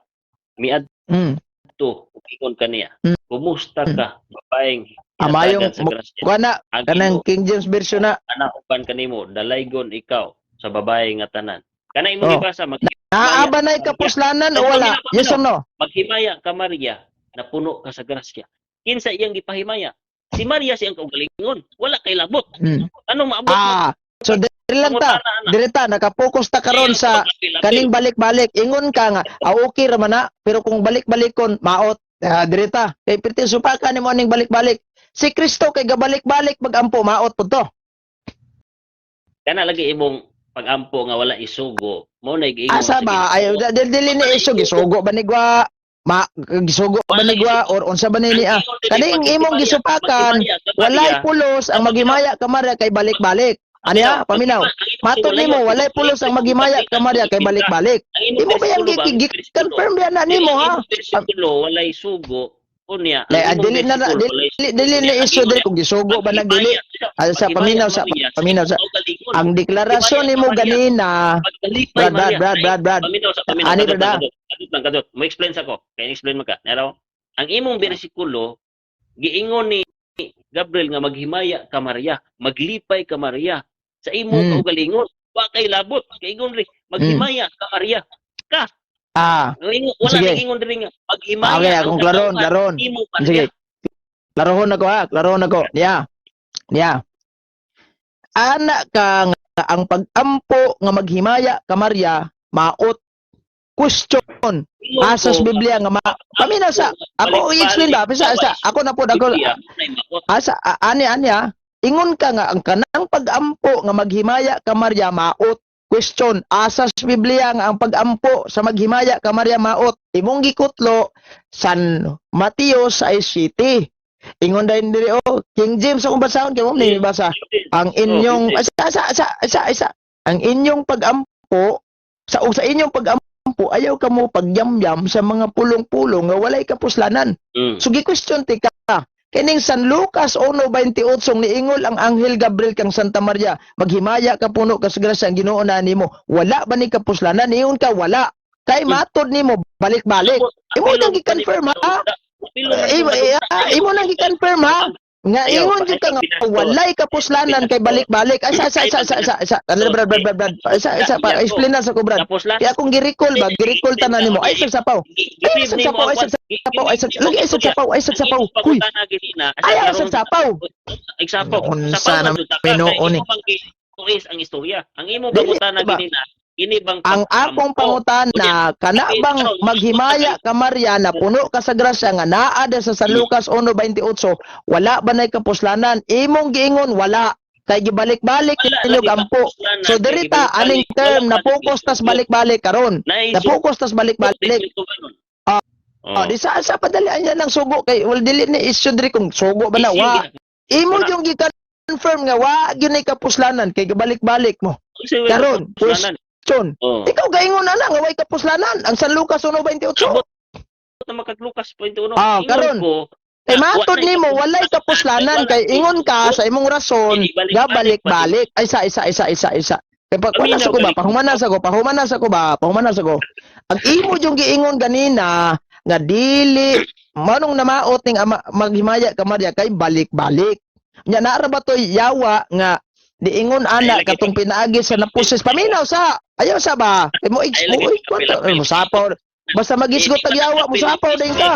miadto ug ingon kaniya. "Kumusta ka, babaeng Amayong hinatagan sa grasya? Kuha na Ang kanang Ginoo King James version na. ana uban kanimo, dalaygon ikaw sa babae nga tanan." Kana imong gibasa mag Naa ba nay kapuslanan o wala? Yes or no? "Maghimaya ka, Maria, napuno ka sa grasya." Kinsa iyang gipahimaya? Si Maria siyang kaugalingon. Wala kay labot. Anong maabot mo? Ah, so diri lang ta. Pangutana, ana. Diri ta nakapokus ta karon sa Paglapi-lapi. kaning balik-balik. Ingon ka nga, ah, okay ra man na, pero kung balik-balikon, maot. Ah, diri ta. Kay pirti supaka nimo aning balik-balik. Si Kristo kay gabalik-balik magampo, maot pud to. Kana lagi imong pagampo nga wala isugo. Mo na giingon Asa sa ba? Ginoo. Ay dili dili ni iso gisugo ba ni gwa? Ma gisugo ba ni gwa or unsa ba ni niya? Ang ingon dili, Kaning imong gisupakan, walay pulos ang maghimaya ka, Maria, kay balik-balik. Ano ya? Paminaw. Matod nimo walay pulos ang maghimaya ka, Maria, kay balik-balik. Ang imong Imo ba yung bersikulo ba? Ang bersikulo. confirm yan na nimo ha? Ang imong bersikulo walay sugo. Unya, Lay, ang imong dili na bersikulo, dili walay dili dili na Unya, issue ang dili kung gisugo ba nag dili. Ah, sa maghimaya paminaw sa Maria, sa paminaw sa imong kaugalingon. Ang deklarasyon Maghimaya nimo ka, Maria. ganina, Pagkalipay, Brad, Brad, Maria. Brad, Brad, Brad. Paminaw sa paminaw. Ani, Kadot Brad, lang, ah. kadot. Kadot lang, kadot. Mo explain sa ko. Kaya explain mo ka. Naraw, ang imong bersikulo giingon ni Gabriel nga maghimaya ka, Maria, maglipay ka, Maria sa imong kaugalingon. Wa kay labot. Kay ingon ri, maghimaya ka, Maria. Ah, Ang ingon, wala Sige. nag-ingon diri nga maghimaya Okay, ang akong klaron, katawhan klaron. imo, Maria. Sige. Klarohon ako ha, klarohon ako. Niya. Niya. Ana ka nga ang pag-ampo nga maghimaya ka, Maria, maot. Question, Ingon asas ko, Biblia nga ma paminaw sa ako i-explain ba bisa sa ako na po ako Biblia, nay maot. Asa ani ani ah. Ingon ka nga ang kanang pag-ampo nga maghimaya ka, Maria, maot. Question, asas Biblia nga ang pag-ampo sa maghimaya ka, Maria, maot? Imong gikutlo San Mateo 6:7. Ingon dayon diri oh, King James akong basahon kay mo ni basa. Ang inyong Oh, isa isa isa isa isa ang inyong pag-ampo sa o sa inyong pag-ampo, ayaw kamo pagyamyam sa mga pulong-pulong nga walay kapuslanan. So gi-question ti ka. Kining San Lucas 1:28 niingol ang Anghel Gabriel kang Santa Maria, "Maghimaya ka, puno ka sa grasya, ang Ginoo na nimo." Wala ba ni kapuslanan? Niingon ka wala. Kay matod nimo balik-balik. Imo nang gi-confirm ha. Imo nang gi-confirm ha. Nga ingon jud ka nga walay kapuslanan kay balik-balik. Ay, sa sa sa sa sa sa ano, Brad, Brad, Brad, Brad. Isa isa pa explain na sa ko, Brad. Tapos lang Kaya akong gi-recall ba, gi-recall tanan nimo. Ay sapaw. Ay sa sapaw, ay sa sapaw, ay sa lagi ay sa sapaw, ay sa sapaw. Huy, ayaw sa sapaw. Example, Unsa sapaw na man jud ta ka, pinuon kay ni. imo bang tuis ang istorya. Ang imong Dili pangutana ba? ginina, ini bang Ang akong pangutana, kana bang maghimaya ka, Maria, na puno ka sa grasya nga naa sa San Lucas 1:28, wala ba nay kapuslanan? Imong giingon wala. Kay gibalik-balik ninyo ampo. So diri ta aning term na focus tas balik-balik karon. Na focus tas balik-balik. Ah, oh, di sa padalian niya ng sugo kay well dili ni issue diri kung sugo ba na wa. Imo yung gi-confirm nga wa gyud nay kapuslanan kay gibalik-balik mo. Karon, question. Oh. Ikaw gaingon na lang nga way kapuslanan ang San Lucas 1:28. Abot na makag Lucas 21. Ah, Ingon karon. ko, Kay na, matod wa na nimo walay kapuslanan kay ingon ka sa imong rason nga balik-balik. Ay isa isa isa isa isa. Kay pag wala sa ko ba, pahumanas ako, pahumanas ako ba, pahumanas ako. Ang imo yung giingon ganina nga dili manong namaot ning ama, maghimaya ka, Maria, kay balik-balik. Nya naara ba toy yawa nga diingon ana Ay, lagi katong pinaagi sa napusis? Paminaw sa ayaw sa ba kay mo Ay, lagi mo kwento mo sapaw basta magisgot tag yawa mo sapaw din ka.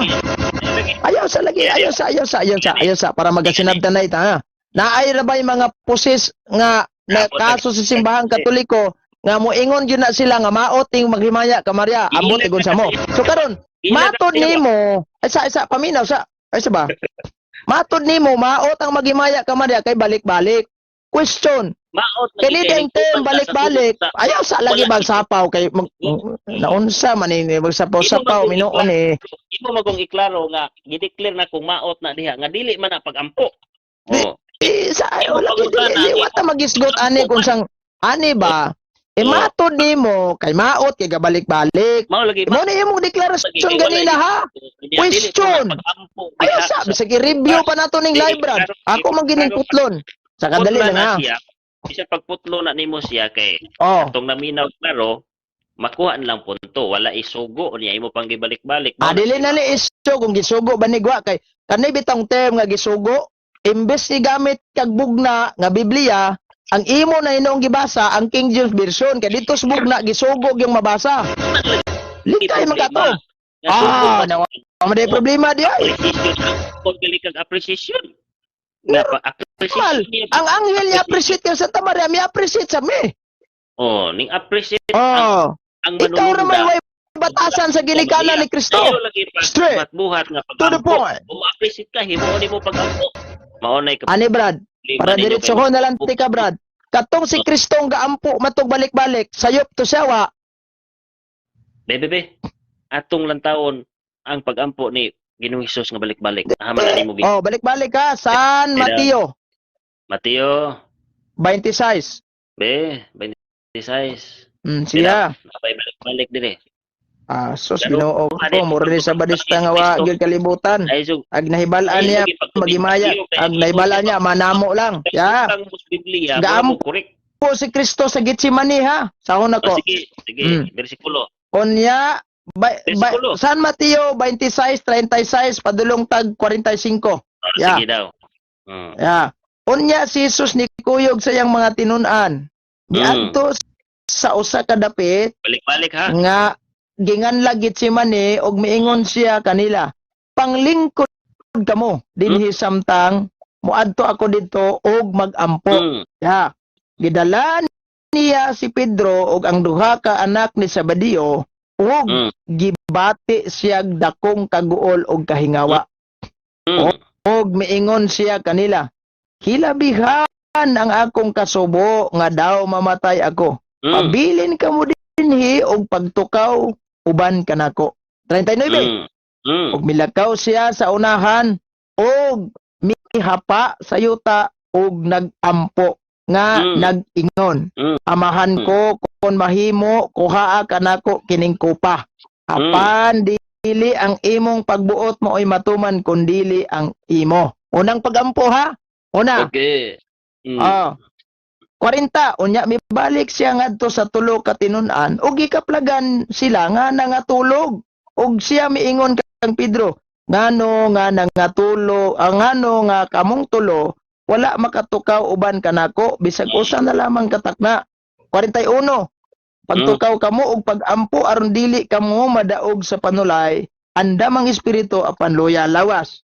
Ayaw sa lagi, ayaw sa, ayaw sa, ayaw sa, ayaw sa, para magasinabtan na ita, ha. Naay ra ba'y mga pusis nga na kaso sa Simbahang Katoliko nga moingon gyud na sila nga maot ning maghimaya ka, Maria, ambot igon sa mo? So karon, matod nimo, ay sa isa paminaw sa, ay sa ba? Matod nimo maot ang maghimaya ka, Maria, kay balik-balik. Question, Maot kini ding term balik-balik, ayaw sa lagi magsapaw kay mag, naunsa man ni magsapaw-sapaw minuon eh. Imo magong iklaro nga gideclare na kung maot na diha nga dili man na pagampo. Oh. Eh, sa ay wala dili dili wa ta magisgot ani kung sang ani ba. Eh matod nimo kay maot kay gabalik-balik. Mao lagi. Mo ni imong deklarasyon ganina ha. Question. Ayaw sa bisag i-review pa nato ning live, Brad. Ako man gining putlon. Sa kadali lang ha. Bisa pagputlo na nimo siya kay Oh. atong naminaw klaro makuha na lang punto, wala isugo niya imo pang gibalik-balik. Ah, dili na ni issue kung gisugo ba ni gwa kay kanay bitong term nga gisugo, imbes ni gamit kag bugna nga Biblia, ang imo na inoong gibasa ang King James Version kay dito sa bugna gisugo yung mabasa. Likay man ka to. Ah, nawa man problema di ay. Appreciation kung dili kag appreciation nga pa Normal. appreciation niya. Ang anghel niya appreciate kay Santa Maria, mi appreciate sa mi. Oh, ning appreciate ang Oh, ang ikaw ra may manununda. way batasan sa ginikanan ni Kristo. Ayaw lagi pag Straight buhat nga to the pag-ampo. point. Kung ma-appreciate ka, himuon nimo pag-ampo. Mao nay Ani Brad, problema para ninyo diretso kay ko na lang tika, Brad. Katong si Kristong gaampo matog balik-balik, sayop to siya wa? Be, be, be. Atong lantawon ang pag-ampo ni Ginoong Hesus nga balik-balik. Haman na nimo gi. Oh, balik-balik ka San Mateo Mateo 26. be 26. Siya. Napay balik-balik dire. Ah, sus, Ginoo ko, mura ni sa badista nga wa gyud kalibutan. Ay so Ag nahibal-an niya magimaya, ag nahibal-an niya manamo lang. Ya. Ang Biblia, Gaam- mo correct. Po si Kristo sa Getsemani ha. Sahon Oh, ako. sige, sige, bersikulo. Unya ba, Bersikulo. San Mateo 26:36 padulong tag 45. Oh, Yeah. sige daw. Ya. Unya si Jesus ni kuyog sa iyang mga tinun-an. Niadto sa usa ka dapit Balik-balik ha. nga ginganlag Getsemani og miingon siya kanila, "Panglingkod kamo dinhi samtang moadto ako didto og magampo." Ya. Gidala niya si Pedro og ang duha ka anak ni Zebedeo ug gibati siya dakong kaguol og kahingawa. Og miingon siya kanila, "Hilabihan ang akong kasubo nga daw mamatay ako. Pabilin kamo dinhi og pagtukaw uban kanako." 39. Og milakaw siya sa unahan og mihapa sa yuta og nagampo nga nag-ingon, "Amahan ko, kon mahimo, kuhaa kanako kining kupa. Apan dili ang imong pagbuot maoy matuman kundili ang imo." Unang pagampo ha. Una. Okay. Ah. 40, unya mibalik siya ngadto sa tulo ka tinun-an ug gikaplagan sila nga nangatulog. Ug siya miingon kang Pedro, "Ngano nga nangatulo ang, ngano nga kamong tulo wala makatukaw uban kanako bisag usa na lamang katakna?" 41. "Pagtukaw kamo og pagampo aron dili kamo madaog sa panulay, andam ang espiritu apan luya lawas."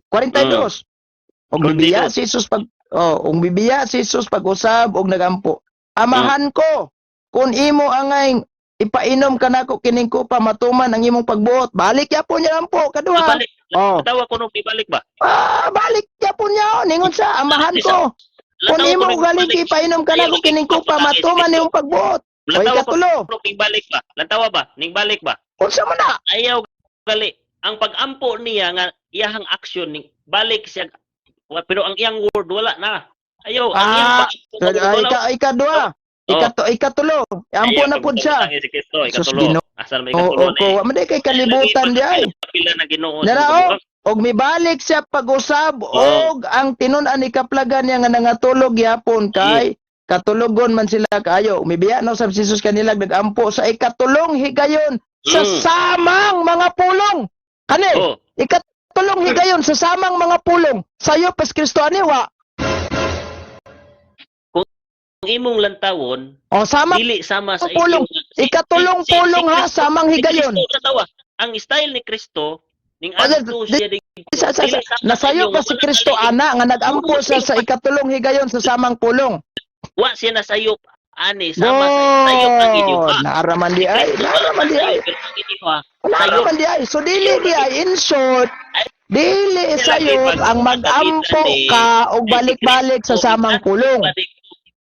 42. Og bibiya si Jesus pag oh, ug bibiya si Jesus pag-usab og nagampo, "Amahan ko, kung imo angay ipainom kanako kining kupa, matuman ang imong pagbuot." Balik yapon niya ampo kaduha. Ibalik. Oh. Tawa ko nung ibalik ba? Ah, balik yapon niya oh. Ningon sa, "Amahan ko, kung Latawa imo ko nung galing ibalik. ipainom kanako kining kupa, matuman imong pagbuot." O Lantawa ko ikatulo, nung ibalik ba? Lantawa ba? Ning balik ba? Unsa man na? Ayaw gali. Ang pag-ampo niya nga iyahang action ning balik siya pero ang iyang word wala na. Ayaw ang iyang Ah, pag-ampo Ay, wala. ikadua, ikatulo, ampo Ayaw, na pud siya. pag-ampo si Kristo, Sus, ikatulo. Ginoo. Asa may Oo, ikatulo ko, wa man di kay kalibutan di ay. Pila na Ginoo. Nara, oh. Og mibalik siya pag-usab og ang tinun-an ikaplagan niya nga nangatulog yapon kay katulogon man sila kaayo. Mibiya na usab si Jesus kanila, nagampo sa ikatulong higayon sa samang mga pulong. Kani, ikatulong higayon sa samang mga pulong. Sayo pas Kristo ani wa. Kung imong lantawon, O sama dili sama sa pulong. Ikatulong pulong ha, si Kristo- samang si higayon. Kristo sa tawa. Ang style ni Kristo ning O, adto siya dito. sa, Dili sama sa nasayo inyong pa si wala Kristo kali- ana nga nagampo siya sa ikatulong higayon sa samang pulong. Wa siya nasayop ani sama sa sayop ang inyo Go! ha. Naaraman di ay, naaraman di ay. Pero ang inyo ha. Naaraman di ay. So dili di ay, in short, dili sayop ang magampo ka og balik-balik sa samang pulong.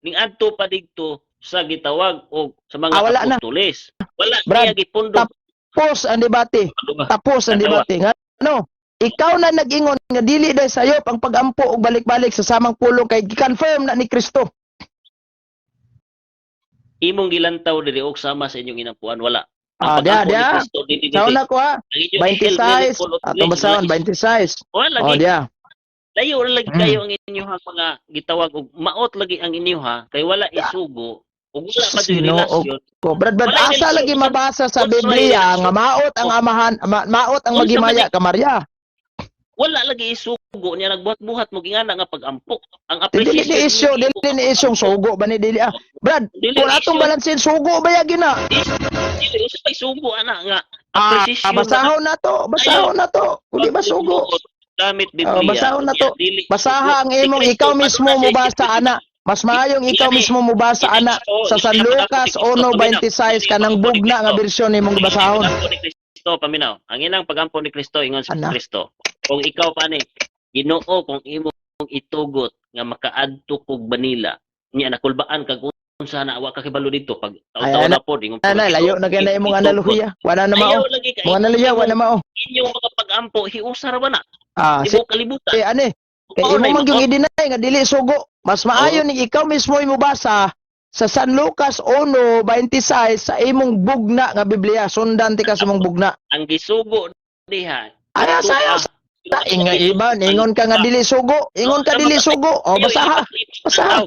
Ning adto pa didto sa gitawag og sa mga Ah, wala na. apostoles. Wala Brad, siya gipundo. Tapos ang debate. Tapos ang debate. Nga, ano? Ikaw na nag-ingon nga dili day sayop ang pagampo og balik-balik sa samang pulong kay gi-confirm na ni Kristo. Imong gilantaw diri og sama sa inyong inampuan, wala. Ah, Ang diya, pag-ampo ni diya. Kristo, dili dili. Sa una ko ha, Ang inyong 26, atong basahon, 26. Wala Oh, lagi. diya. Layo ra lagi kayo ang inyong mga gitawag og maot lagi ang inyo ha kay wala isugo ug wala pa Sus, gyud Ginoo relasyon. ko. Brad, Brad, Wala asa relasyon. lagi mabasa sa Wala Biblia relasyon. nga maot ang amahan, maot ang Unsa magimaya man ka Maria? Wala lagi isugo niya nagbuhat-buhat mo gingana nga pag-ampo. Ang Dili appreciation ni issue, nimo dili ni isyong sugo ba ni dili ah. Brad, Dili kung atong issue. balansin sugo ba ya gina? Dili usa pay sugo ana nga Ah, appreciation. basahon na to, basahon na to. Kundi ba sugo? Gamit Biblia. Ah, basahon na to. Niya, dili Basaha ang sugo. Si imong Kristo, ikaw mismo paduna siya mobasa ana. Mas maayong ikaw mismo mobasa ana sa San Lucas 1:26 kanang bugna nga bersyon imong basahon. Ang pag-ampo ni Kristo, paminaw. Ang inang pagampo ni Kristo ingon sa Ana. Kristo. Kung ikaw pa ni Ginoo, kung imong itugot nga makaadto kog Manila, niya nakulbaan kag unsa na wa ka kibalo dito pag Ay, taw-taw na pod ingon po Ana, layo na kay na imong analohiya. Wala na mao. Ayaw lagi kay Mga analohiya wala mao. inyong mga pag-ampo hiusar ba na? Ah, Tibuok kalibutan. si ane, kay Mao imo na man imong- gyung i-deny nga dili sugo. Mas maayo ning ikaw mismo imobasa. sa San Lucas 1:26 sa imong bugna nga Biblia. Sundan ti ka sa imong bugna. Ang gisugo diha. Ay, sayo sa inga iba, ingon ka nga dili sugo, ingon ka dili sugo. O, basaha. Basaha.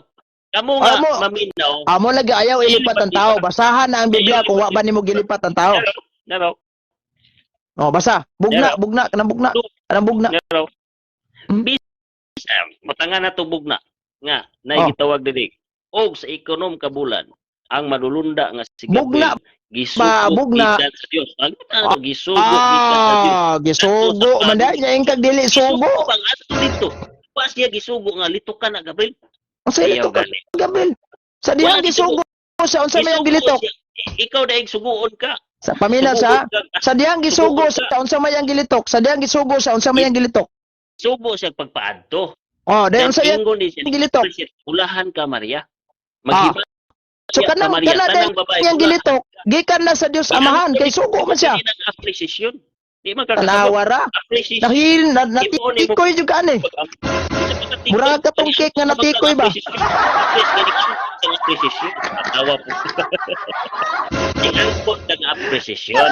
Kamo nga Amo. maminaw. Amo lagi ayaw ilipat ang tao. Basahan na ang Biblia kung wa ba nimo gilipat ang tao. Naro, O, basa. Bugna, bugna, kanang bugna. Kanang bugna. naro. Hmm? Bis matanga na tubog na nga na Oh. gitawag diri. Og sa ikonom ka bulan ang malulunda nga si Bugna Gabriel gisugo ba, bugna. gikan sa Dios. Ang ano, gisugo gikan sa Dios. Ah, gisugo man dahil niya ingkag dili sugo. Gisugo bang ato dito? Wa siya gisugo nga lito ka na, Gabriel. Unsa Ayaw ito ka, gali. Gabriel? Sa dihang Wala gisugo sa unsa may ang Gisugo gilitok? siya. Ikaw daig suguon ka. Sa pamilya sa Suguon ka. sa dihang gisugo sa unsa may ang gilitok? Sa dihang gisugo sa unsa may ang gilitok? Subo siya pagpaadto. Oh, dahil unsa yang Ingon din siya. gilitok? Ulahan ka, Maria. Maghima So ka, kanang Maria. kana Tanang babae, dahil yang ulahan. gilitok, gikan na sa Dios Amahan kay sugo man siya. Hindi nang appreciation. Di man kakasabot. Tanawa ra. Appreciation. Dahil na natikoy jud ka ani. Murag ka tong cake nga natikoy ba? Appreciation. Tawa po. Ingangkot ka nga appreciation.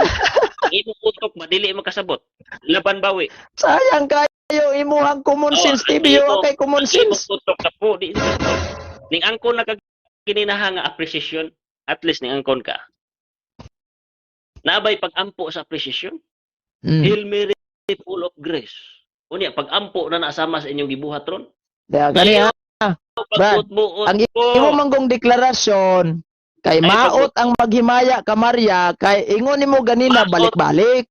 Ang imong utok madili makasabot. Laban bawi. Sayang kayo imuhang common Oh, sense ang TV imo- kay common Ang imong sense. utok ka po di kasabot. Ning angkon na kag kininaha nga appreciation, at least ning angkon ka. Nabay pag-ampo sa appreciation. Hail Mary, full of grace. Unya, pag-ampo na naasama sa inyong gibuhat ron. Kaya gani ha. Brad, Pagbuot-buot ang ko. imo manggong deklarasyon kay Ay, maot ang maghimaya ka, Maria, kay ingon nimo ganina Maot. balik-balik.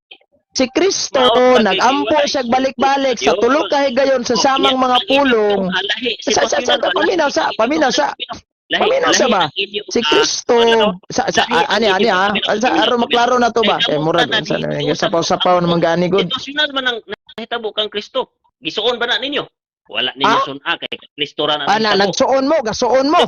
Si Kristo Maot, nagampo paghihiwalay. siya balik-balik sa Dios. tulo ka higayon sa samang mga Ang inyong pulong. Alahi, Sa paminaw sa paminaw sa Lahi, paminaw sa lahi ba? ang inyong, Si Kristo sa ani ani ha sa aron maklaro na to ba kay murag unsa na sapaw-sapaw naman gani gud. Sitwasyonal man ang nahitabo kang Kristo. Gisuon ba na ninyo? Wala ninyo Ah? sun-a kay Kristo ra na Ana nahitabo. nagsuon mo, gasuon mo.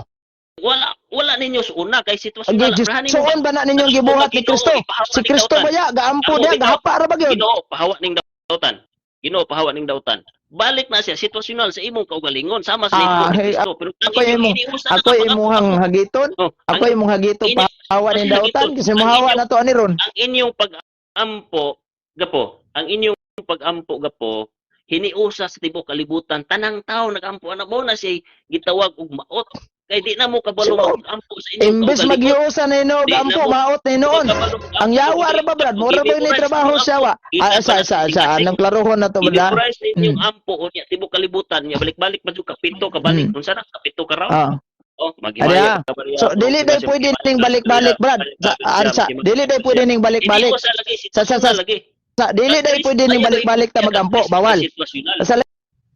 Wala wala ninyo suuna kay sitwasyonal. Abrahan ninyo. Gisuon ba na ninyong gibuhat ni Kristo? Si Kristo ba ya gaampo diya gahapa ra ba gyud? Ginoo, pahawa ning dautan. Ginoo, pahawa ning dautan. Balik na siya sitwasyonal sa imong kaugalingon sama sa Ah, lingkod ni hey, Kristo. Pero ang ako inyong imong- iniusa Ako na imuhang hagiton. Oh, ang, Ako imong hagiton pahawa ning dautan kasi mohawa na to ani ron. ang inyong pag-ampo gapo, ang inyong pag-ampo gapo hiniusa sa tibuok kalibutan, tanang tao nagampo ana mo na siya gitawag og maot kay di na mo kabalo Sino? mag-ampo sa inyong Imbes kaugalingon. maghiusa na hinuog Di na ampo mo- maot na hinuon. Di ka kabalo mag-ampo. Ang yawa ra ba, Brad? Mura ba ni trabaho siya wa? Ah, sa anong klarohon na to ba? I-memorize sa inyong ampo unya tibuok kalibutan nya balik-balik man jud kapito ka balik unsa na kapito ka raw. Ah. Oh, maghimaya Adiya. ka Maria. So dili day pwede ning balik-balik, Brad. Sa ah, sa dili day pwede ning balik-balik. Hindi ko sa lagi Sa- lagi. Sa dili day pwede ning balik-balik ta magampo, bawal. Sitwasyonal. Sa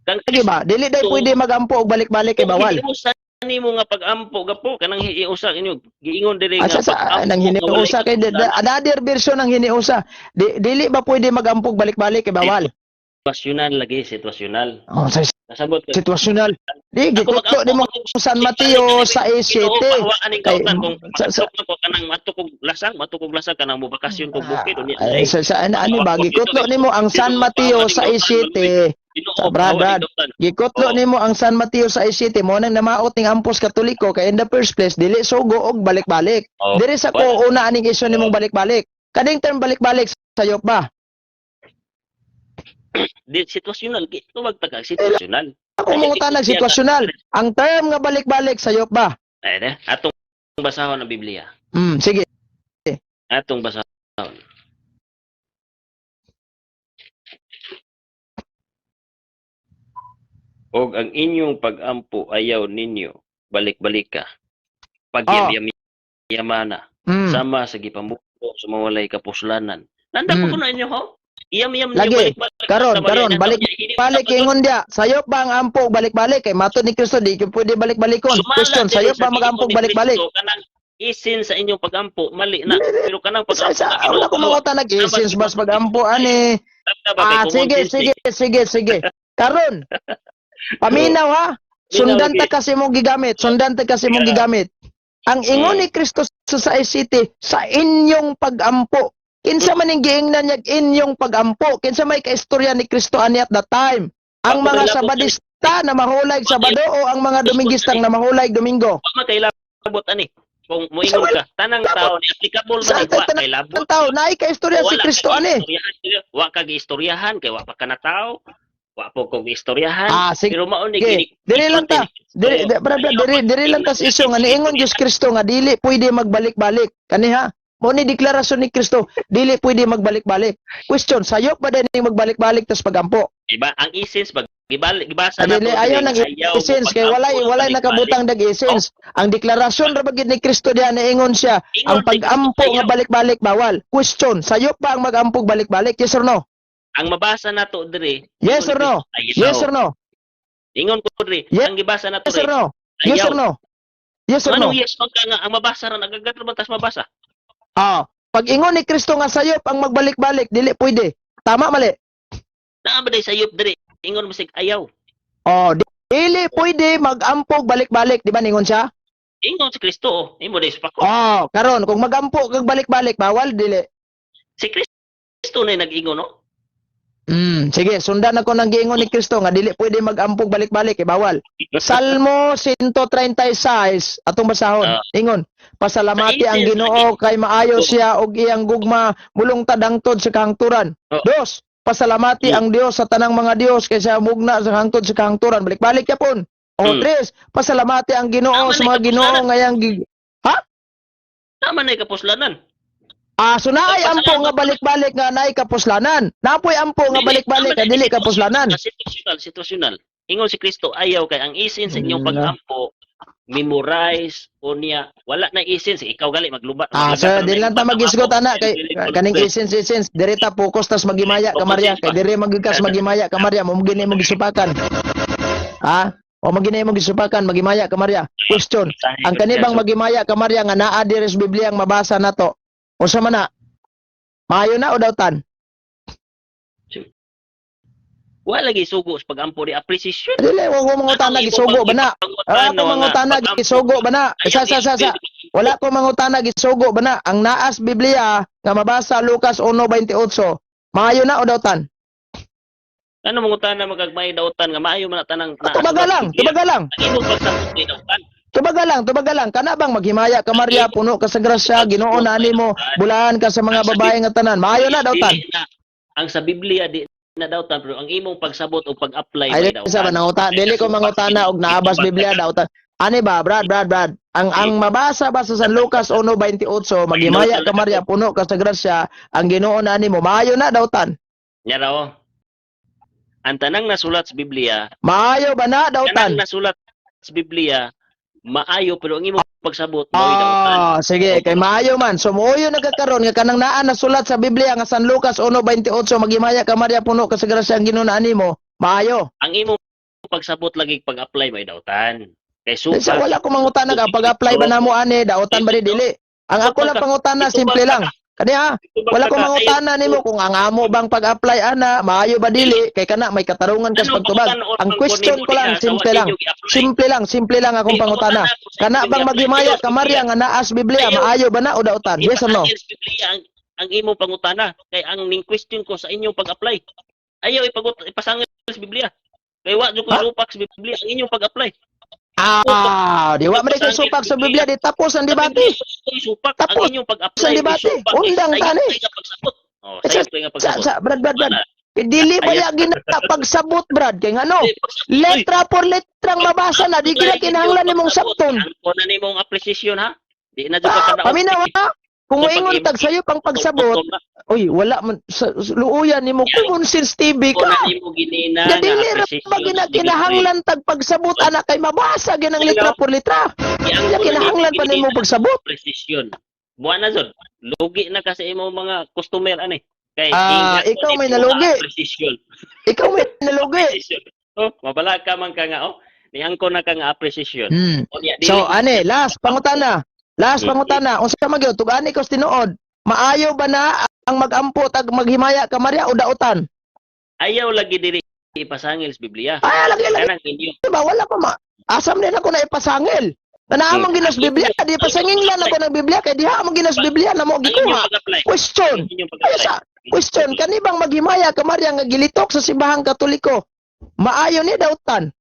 Kang lagi ba? Dili day pwede magampo og balik-balik kay bawal. Hiniusa nimo nga pag-ampo gapo kanang hiusa inyo giingon diri Asa nga sa pag-ampo nang nga hiniusa walay kay another version ng hiniusa. Dili ba pwede magampo og balik-balik kay bawal? Sitwasyonal lagi, sitwasyonal. Oh, sa Nasabot ka. sitwasyonal. Di Ako gikutlo mag-ampo nimo ako. San Mateo sa Ginoo, 7. pahawaan ning Kay- dautan kung maadto ko kanang maadto kog lasang, maadto kog lasang kanang mobakasyon kog bukid unya. Ay, sa ano, ano ba gikutlo nimo ang San Mateo sa 7. Ginoo, sa Brad, pahawaan Brad. ning dautan. Gikutlo Oo. nimo ang San Mateo sa 7 mo nang namaot ning ampos Katoliko kay in the first place dili sugo og balik-balik. Oh, Diri sa wala. ko una aning isyu nimong balik-balik. Kaning term balik-balik sayop ba? Di sitwasyonal, tuwag ta ka sitwasyonal. Ako mangutan nag sitwasyonal. Ang term nga balik-balik sayop ba? Ay na, atong basahon ang Biblia. Sige. Atong basahon. Og ang inyong pag-ampo ayaw ninyo balik-balik ka. Pagyam-yam yamana sama sa gipamuko sa mawalay kapuslanan. Nanda ko na inyo ho. Iyam-yam ninyo Lagi. balik-balik. Karon, Sa Maria karon, na- balik- Hini- Balik ingon dia, sayop ba ang ampo og balik-balik kay matod ni Kristo di gyud pwede balik-balikon. Sumala Question, diri sayop sa ba mag-ampo og giingon ni balik-balik? Kristo, kanang isin sa inyong pag-ampo mali na, pero kanang Sa, pag-ampo sa, sa wala ko Ginoo, mangutan nag essence bas pag-ampo ani. tama ba kay Ah, common sige, sense sige, sige, sige. Karon, paminaw ha. Sundan ta kasi mong gigamit. Sundan ta kasi mong gigamit. Ang ingon ni Kristo sa Sais City, sa inyong pag-ampo. Kinsa man ning giingnan niya inyong pag-ampo? Kinsa may kaistorya ni Kristo ani at that time? Ang Ako mga may labot Sabadista na mahulayg Sabado o ang mga Domingistang na mahulayg Domingo? Wa man kay labot ani? Kung moingon Sa ka, tanang labot. Tao ni applicable Sa man ni wa tanang kay labot. Ang tao, naay ka istorya si Wala Kristo ka ani. giistoryahan, wa ka giistoryahan kay wa pa ka nataw. Wa po ko giistoryahan. Ah, sige. Pero mao ni Sige. Dili lang ta. Diri, brad, brad, diri lang tas isyo nga niingon Diyos Kristo nga dili pwede magbalik-balik. Kani ha? Mo ni deklarasyon ni Kristo, dili pwede magbalik-balik. Question, sayop ba din magbalik-balik tas pagampo? Diba? Ang essence pag gibalik gibasa Ah, na dili to, ayo dili, nang ayaw mo essence kay walay pag-ampo, walay balik-balik. nakabutang dag essence. Ang deklarasyon ra ba gid ni Kristo diha niingon siya, Ingon ang ni Kristo, pagampo nga ayaw. balik-balik bawal. Question, sayop ba ang magampog balik-balik? Yes or no? Ang mabasa nato diri. Yes ingon or ni no? Kristo, ayaw. Yes or no? Ingon ko diri, Yes ang gibasa nato or diri. no? Yes Ayaw. or no? Yes or no? Anong yes man ka nga ang mabasa ra nagagat ra man tas mabasa. Ah, pag ingon ni Kristo nga sayop ang magbalik-balik, dili pwede. Tama, mali? Naa ba day sayop diri? Ingon mo sig ayaw. Oh, dili pwede magampog balik-balik, di ba ningon siya? Ingon si Kristo oh. Imo day supako. Oh, karon kung magampo kag balik-balik bawal dili. Si Kristo na nag-ingon no. Sige, sundan ako ng giingon ni Kristo nga dili pwede magampog balik-balik, eh, bawal. Salmo 136 atong basahon. Ah. Ingon, pasalamati Sa ang essence, Ginoo kay maayo siya ug iyang gugma mulong tadangtod sa kahangturan. Oh. Dos, pasalamati ang Dios sa tanang mga Dios kay siya mugna sa hangtod sa kahangturan. Balik-balik yapon. O tres, pasalamati ang Ginoo Tama sa na mga Ginoo ikapuslanan. ngayang Tama na kapuslanan. Ah, so naay Ay, ampo nga pasalamat. balik-balik nga naay kapuslanan. Napoy ampo nga Dili, balik-balik tama nga na, dili kapuslanan. Situational, situational. Ingon si Kristo ayaw kay ang essence sa inyong Wala. pag-ampo memorize o niya wala na essence ikaw gali maglubat. Ah, maglagat sir, ra na dili lang ta imong magisgot pag-ampo. ana kay Dili, kaning dili. essence essence diri ta focus tas magimaya ka Maria kay diri magikas magimaya ka Maria mo gini mo gisupakan. Ha? O magini mo gisupakan magimaya ka Maria. Question, ang kanibang magimaya ka Maria nga naa diri sa Biblia ang mabasa nato. Unsa man na? Maayo na o dawtan? Wala lagi sugo sa pag-ampo di appreciation. Dili wa ko mangutana gisugo ba na? Wala ko mangutana gisugo ba na? Sa sa sa sa. Wala ko mangutana gisugo ba na? Ang naas Biblia nga mabasa Lucas 1:28. Maayo na o dawtan? Ano mangutana magagmay dautan nga maayo man na tanang Ah, tubaga lang, tubaga lang. Ang imong pagsabot ni dautan. Tubaga lang, tubaga lang. Kana bang maghimaya ka Maria, puno ka sa grasya, Ginoo na nimo, bulahan ka sa mga babae nga tanan. Maayo na dautan. Dili na. Ang sa Biblia di na dautan pero ang imong pagsabot o pag-apply Ay may dili sa dautan. mananguta, dili ko mangutana og naabas Biblia dautan. Ani ba, Brad, Brad, Brad? Ang mabasa ba sa San Lucas 1:28, maghimaya ka Maria, puno ka sa grasya, ang Ginoo na nimo, maayo na dautan. Nya raw. Ang tanang nasulat sa Biblia, Maayo ba na dautan? tanang nasulat sa Biblia maayo pero ang imong pagsabot mao'y dautan. Ah, sige, kay maayo man. So muoyo nagkakaroon nga kanang naa nasulat sa Biblia nga San Lucas 1:28, maghimaya ka Maria, puno ka sa grasya, ang Ginoo na nimo, maayo. Ang imong pagsabot lagi pag-apply may dautan. Kay Sa supa wala ko mangutana ka pag-apply ba namo ani dautan ba ni dili. Ang ako lang pangutana simple lang. Kani ha, wala ko mangutana nimo kung ang amo bang pag-apply ana maayo ba dili kay kana may katarungan kas pagtubag. Ang question ko lang simple lang. Simple lang, simple lang akong pangutana. Kana bang maghimaya ka Maria nga naas Biblia maayo ba na o dautan? Yes or no? Biblia ang imong pangutana kay ang ning question ko sa inyong pag-apply. Ayaw ipagut ipasangil sa Biblia. Kay wa jud ko Ha? supak sa Biblia ang inyong pag-apply. Ah, di wa man kay supak sa Biblia di tapos ang debate. Supak Tapos ang inyong pag-apply. ang debate. Supak. Undang Sayo tani. kay nga pagsabot. Oh, Eh, sayo kay nga Sa, pagsabot. sa, Brad, Brad, Brad. Kay dili ba ya gina pagsabot, Brad? Kay ngano? Eh, pagsabot. Letra por letrang mabasa na di gina kinahanglan nimong sabton. Ang na nimong appreciation ha. Di na jud ka Ah, kadaot. paminaw ha. Kung moingon tag sayo pang pagsabot, uy, wala man sa, luuyan nimo common sense TV Ko ka. na nimo ginina Nga dili ra ba gina kinahanglan tag pagsabot ana kay mabasa ginang letra por letra. Kaya kinahanglan pa nimo pagsabot. Precision. Buwan na jud. Lugi na kasi imong mga customer ani. Kay Ah, ingat ikaw ko may nimo nalugi. nga Precision. Ikaw may nalugi. Precision. Oh, mabala ka man ka nga oh. Niangko na ka nga precision. O, niya, dili- So ane, last pangutana. Last pangutana, unsa man gyud tug-ani ko sa tinuod. Maayo ba na ang magampo tag maghimaya ka Maria o dautan? Ayaw lagi diri ipasangil sa Biblia. Ay, lagi lagi Kanang inyo. ba wala pa ma. Asam din ako na ipasangil. Na naamang ginas Biblia, di pasangil lang ako ng Biblia kay diha among ginas Biblia na mo Ang inyong gikuha. pag-apply. Question. Ang inyong Ay pag-apply. sa question kani bang maghimaya ka Maria nga gilitok sa simbahang Katoliko? Maayo ni dautan.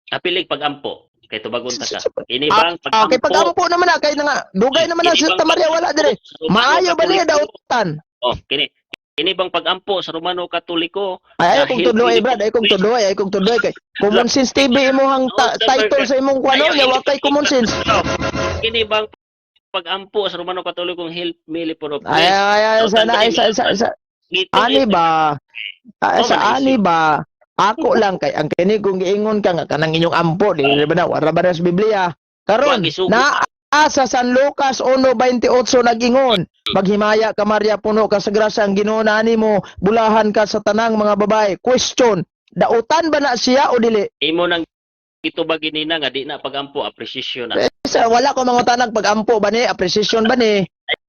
Apilig pag-ampo. Kay tubagon ta ka. Kini bang Ah, okay, pag-ampo? pag-ampo naman na kay na nga dugay naman na Kini si bang Santa Maria wala dire. sa Romano Maayo ba niya Katoliko? dautan? Oh, kini. Kini bang pag-ampo sa Romano Katoliko? Ay, ay kong Dahil tudloy, hindi Brad, ay kong tudloy, ay kong tudloy kay Common Sense TV imong title sa imong kuano, Ayaw, yawa kay Common Sense. Kini bang pag-ampo sa Romano Katolikong "Help me, Leper of Ay Christ"? ay ay sana ay sa ani ba? Ay, Oh, sa man, ani ba? Ako lang kay ang kini kung giingon ka nga kanang inyong ampo, di ba na wala ba na sa Biblia? Karon Wa gisugo. na sa San Lucas 1:28 nag-ingon, "Maghimaya ka, Maria, puno ka sa grasya, ang Ginoo na mo, bulahan ka sa tanang mga babae." Question, dautan ba na siya o dili? Imo nang gitubag nina nga di na pag-ampo, appreciation na. Eh, sa wala ko mangutanag pag-ampo ba ni, appreciation ba ni?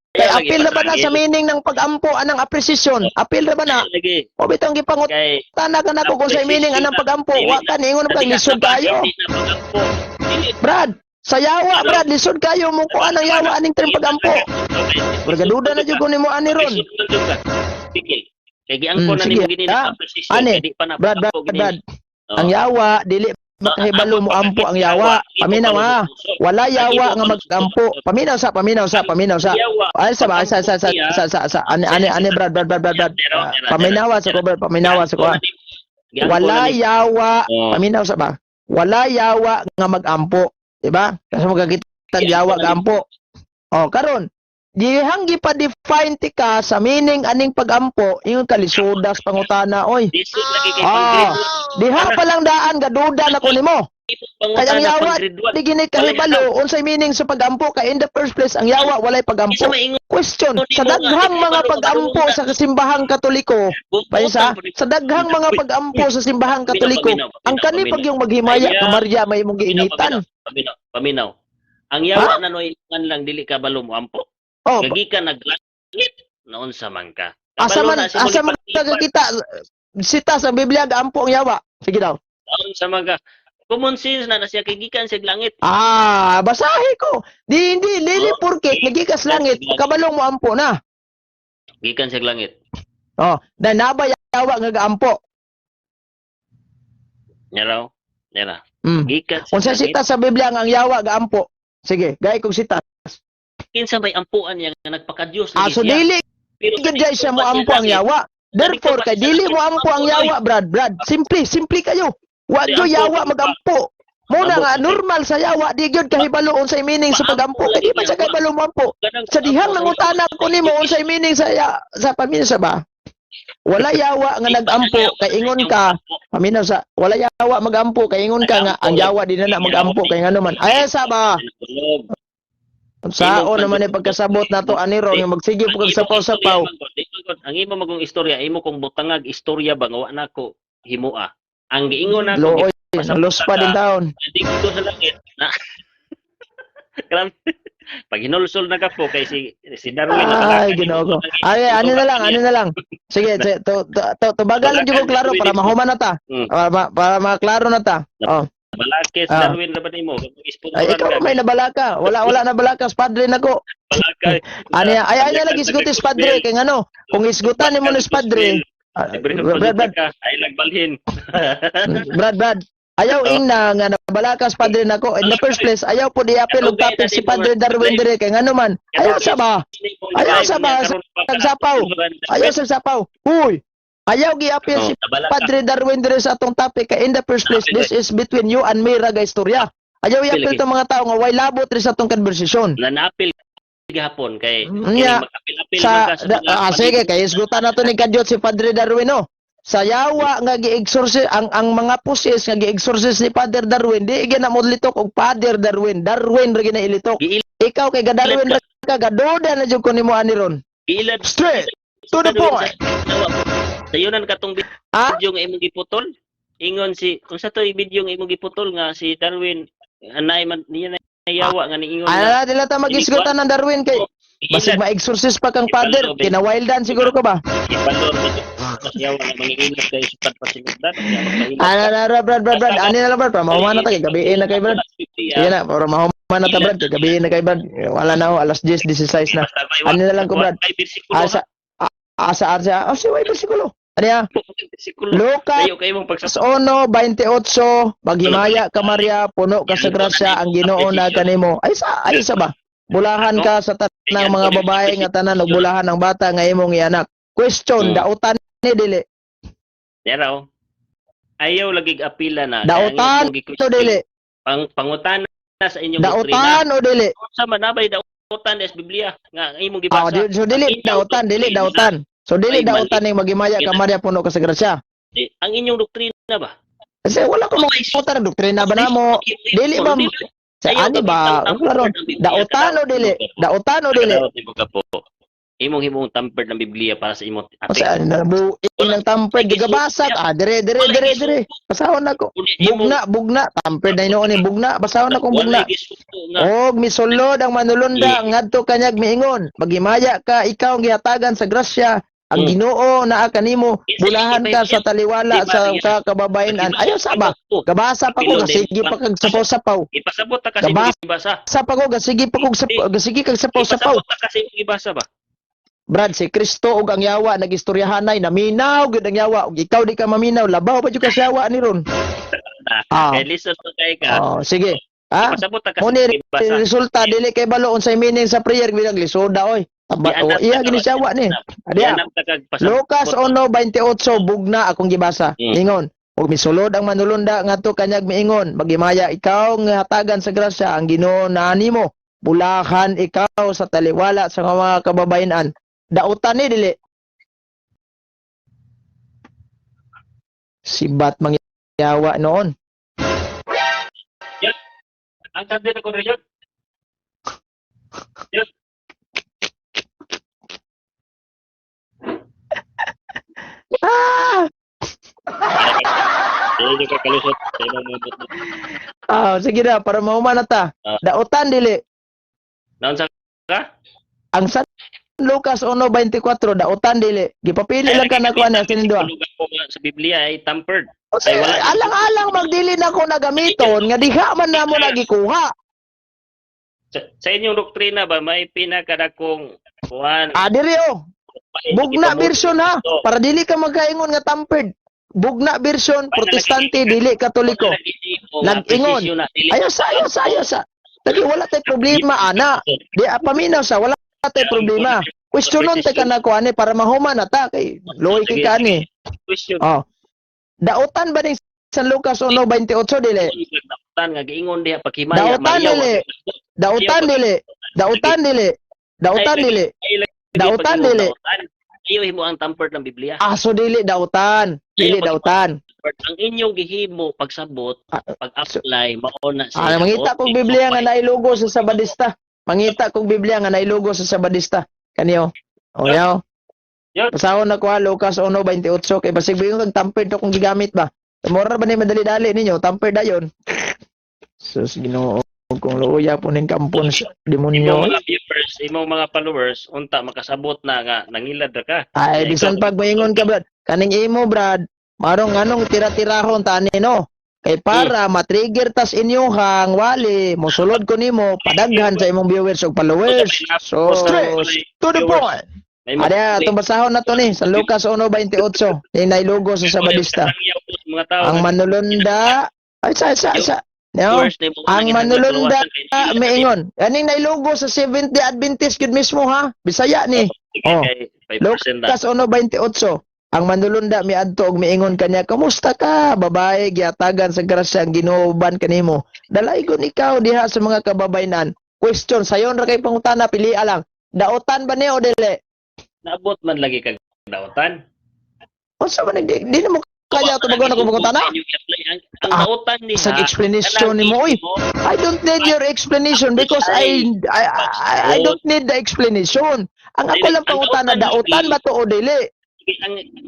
Kay Ayaw lagi apil na ba na sa pasagil. meaning ng pag-ampo anang appreciation? Apil na ba na? Lagi. O bitong gipangutana Kay ka nako kung sa meaning anang pag-ampo, wa ka niingon pa lisod kayo. Di na pag-ampo. Dili. Brad, sa yawa, Brad, lisod kayo mo kuan ang yawa aning term pag-ampo. Okay. Duda na jud ko nimo ani ron. Sige. Kay giangko na Sige, nimo gini ah. na appreciation. Ani, Kay di pa na Brad, Brad, pag-ampo gini. Brad. Oh. Ang yawa dili makahibalo mo ampo ang yawa. Paminaw ha. Wala yawa nga mag-ampo. Paminaw sa, paminaw sa, paminaw sa. Yawa. Ay sa ba, sa sa sa sa sa, sa. Ani ani ani, Brad, Brad, Brad, Brad, Brad. Ah, paminawa sa ko, Brad, paminawa sa ko, ah. Wala yawa, Oh. paminaw sa ba? Wala yawa nga mag-ampo, di ba? Kasi magkakita yawa nga ampo. Oh, karon, dihang gipa-define ti ka sa meaning aning pag-ampo, ingon ka lisudas pangutana oy. Lisod lagi kay Ah. pang-grade. Diha pa lang daan gaduda na ko nimo. Kaya ang yawa, pang-grade 1. di gini kahibalo unsay meaning sa pag-ampo kay in the first place ang yawa walay Isa pag-ampo. maingon Question, sa daghang mga pag-ampo sa simbahang Katoliko, paisa, sa daghang mga pag-ampo sa simbahang Katoliko, ang kani pag yung "Maghimaya ka, Maria" may imong giinitan. Paminaw, paminaw. Ang yawa na noy lang dili ka balo mo ampo. Oh, Gagikan naglangit noon sa man ka. asa Kabalo man na si asa man Mulipat-lipat. kakita sita sa Biblia gaampo ang yawa? Sige daw. Noon sa man ka. Common sense na na siya kay gikan sa langit. Ah, basahi ko. Di hindi lili Oh. porket nagikas langit, kabalong mo ampo na. Gikan sa langit. Oh, na naba yawa nga gaampo? Nyaraw. Nyara. Gikan sa Unsa langit. sita sa Biblia nga ang yawa gaampo? Sige, gay kong sita. Kinsa may ampuan niya nga nagpaka-Dios Ah, lagi so siya. dili Pero gid jay siya mo ampo ang yawa. Therefore, kay dili mo ampo ang yawa, Brad, Brad. Simple, simple kayo. Wa Di, jo ampo, yawa di ba? magampo. Muna Ampo, nga sige. normal sa yawa di gyud kahibalo unsay meaning sa pagampo. Kay di man siya kahibalo mo ampo. Sa dihang nangutana ko nimo unsay meaning sa ya, sa paminaw sa ba? Wala yawa nga nagampo kay ingon ka paminaw sa wala yawa magampo kay ingon ka nga ang yawa di na na magampo kay ngano man. Ay sa ba? Sao naman ni pagkasabot nato ani ron nga magsige po kag sapaw-sapaw. Ang imo magong istorya, imo kong butangag istorya ba nga wa nako himua. Ang giingon nako Looy, los pa din taon. dito sa langit na. Grabe. Pag hinulsol na ka po kay si si Darwin. Ay, Ginoo ko. Ay, ano na lang, ano na lang. Sige, to to to tubagal lang jud ko klaro para mahuman na ta. Para maklaro na ta. Oh. Balakes Ah. Darwin ra ba nimo? Ay, ikaw may nabalaka. Wala wala na balaka, padre nako. Balaka. Ani ay ay na lagi isgutis padre kay ngano? Kung isgutan nimo ni padre, ah, Brad, Brad, Ay nagbalhin. Brad, Brad. Ayaw ingna nga nabalakas padre nako. In the first place, ayaw po di-apil og topic si Padre Darwin dire kay ngano man. Ayaw sa ba? Ayaw sa ba? Nagsapaw. Ayaw sa sapaw. Uy. Ayaw gi-apil si Padre Darwin dire sa atong topic kay in the first place, this is between you and me ra ga istorya. Ayaw i-apil tong mga tao nga way labot ri sa atong konversasyon. Nanapil gihapon kay Nya, makapil-apil sa man ka sa da, mga ah, sige kay isgutan nato ni kadyot si Padre Darwin, no. Sa yawa nga gi-exorcist ang mga pusis nga gi-exorcist ni Father Darwin, di gina mo litok og Father Darwin, Darwin ra gina ilitok. Ikaw kay ga Darwin ra ka, gaduda na jud ko nimo ani ron. Giilad Straight to the point. Sayunan katong Ah? video nga imong giputol. Ingon si kung sa to video nga imong giputol nga si Darwin anay man niya na yawa nga niingon Ay, dila ta mag-isgutan ng Darwin kay basig ma-exorcist pa kang father, kinawildan siguro ka ba? Ibalor mas yawa nga manginginot kay sukad pa sinugdan. Ana na ra, Brad, Brad, Brad, ani na lang, Brad, para mahuman na ta kay gabiin na kay Brad. Sige na, para mahuman na ta, Brad, kay gabiin na kay Brad. Wala na ho, alas 10:16 na. Ano na lang ko, Brad? Asa asa asa oh, si way bersikulo. Ano ya? Bersikulo. Lucas Layo kay imong pagsabot. 1:28, maghimaya ka, Maria, puno ka sa grasya, ang Ginoo na kanimo. Ay sa ba? Bulahan ka sa tanang mga babae nga tanan ug bulahan ang bata nga imong ianak. Question, dautan ni dili? Deraw. Ayaw lagi apila na. Dautan Kaya ang o dili? Pangutana sa inyong doktrina. Dautan o dili? Unsa man nabay dautan des Biblia nga ang imong Ah, gibasa? so dili Ang inyong dautan, dili doktrina. dautan. So dili Ay, mali. dautan ning maghimaya ka, Maria, puno ka sa grasya. Eh, ang inyong doktrina ba? Kasi wala ko mga ng doktrina ba namo? Dili ba? Sa ani ba? Klaro. Dautan o dili? Dautan o dili? Po. Imong himong tampered ng Biblia para sa imong O sa nabuing ng tampered gigabasa. Ah, dire dire dire dire. Basahon nako. Bugna, bugna, tampered na hinuon ni bugna. Basahon na kong bugna. Og misulod ang manulunda ngadto kanyag miingon, maghimaya ka, ikaw ang gihatagan sa grasya, ang Ginoo naa kanimo, bulahan ka sa taliwala sa kababayen-an. Ayo sa ba? Gabasa pa ko, gasige pa kag sapaw-sapaw. Ipasabot ta kasi Gabasa imong gibasa. pa ko, gasige pa kog gasige kag sapaw-sapaw. Ipasabot ta kasi imong gibasa ba? Brad, si Kristo ug ang yawa nagistoryahanay, naminaw gyud ang yawa ug ikaw di ka maminaw, labaw pa jud ka sa yawa ni ron. Ah. Kay listen pa kay ka. Oh, sige. Ah, Ipasabot ta kasi Muni imong gibasa. resulta dili kay balo unsay meaning sa prayer bilang lisoda oy. Taba, oh, iya gini siya wa ni. Adiya. Gianam ta kag pasabot. Lucas 1:28, bugna akong gibasa. Ingon, ug misulod ang manulunda ngadto kanyag miingon, maghimaya ikaw nga hatagan sa grasya, ang Ginoo naa nimo. Bulahan ikaw sa taliwala sa mga kababayen-an. Dautan ni dili? Sibat mangyawa noon. Ang sabi ko rin yun. Yun. Ah! Dili ka kalusot sa imong mundot. Ah, sige na para mahuman na ta. Ah. Dautan dili? Naunsa ka? Ang San Lucas 1:24, dautan dili? Gipapili lang ka na kuan na sining duha. Tulugan ko nga sa Biblia ay tampered. O Ay, wala. alang-alang magdili na ko nagamiton nga diha man namo nagikuha. Sa inyong doktrina ba may pinakadakong kuan? Ah, diri oh. Bugna version ha. Para dili ka magkaingon nga tampered. Bugna version, Protestante, dili Katoliko. Nag-ingon. Ayo sa, ayo sa, ayo sa. Dali wala tay problema ana. Di ah, paminaw sa wala tay problema. Questionon tay ka na ko ani para mahuman na ta kay luoy kay ka ani. Question. Oh. Dautan ba ning San Lucas 1:28 dili? Dautan nga giingon diha paghimaya. Dautan dili. Dautan dili. Dautan dili. Dautan dili. Dautan dili. Iyo himo ang tampered ng Biblia. Aso dili dautan. Dili dautan. Ang inyong gihimo pagsabot, Ah, pag-apply mao na Ah, mangita kog Biblia nga nailugo sa Sabadista. Mangita kog Biblia nga nailugo sa Sabadista. Kaniyo. O yaw. Yun. Basahon na ko ha, Lucas 1:28 kay basig bingon kag tampered to kung gigamit ba. Mura ba ni madali-dali ninyo, tampered dayon. Sus, Ginoo, kung luya po ning kampon sa Imong demonyo. mga viewers, imong mga followers, unta makasabot na nga nangilad ra ka. Ay, bisan pag moingon ka, Brad. Kaning imo, Brad, marong anong tira-tirahon tani no. Kay para matrigger tas inyuhang wali, mosulod ko nimo padaghan sa imong viewers ug followers. So, Straight to the point. May Ada, itong basahon na to ni San Lucas 1:28 ni nailugo sa Sabadista. Mga tao Ang manulunda ay sa no? Ang manulunda miingon. Aning nailugo sa Seventh Day Adventist gyud mismo ha. Bisaya ni. Oh. Lucas Lucas 1:28. Ang manulunda miadto og miingon kanya, "Kumusta ka, babae gihatagan sa grasya, ang Ginoo uban kanimo. Dalaygon ikaw diha sa mga kababayenan." Question, sayon ra kay pangutana, pili lang. Dautan ba ni o dili? Naabot man lagi kag dautan. Unsa man di na mo kaya tubagon ako pangutana? Ang Ah, dautan niya. Sa explanation nimo oy. I don't need your explanation because I don't need the explanation. Ang ako lang pangutana, dautan ba to o dili?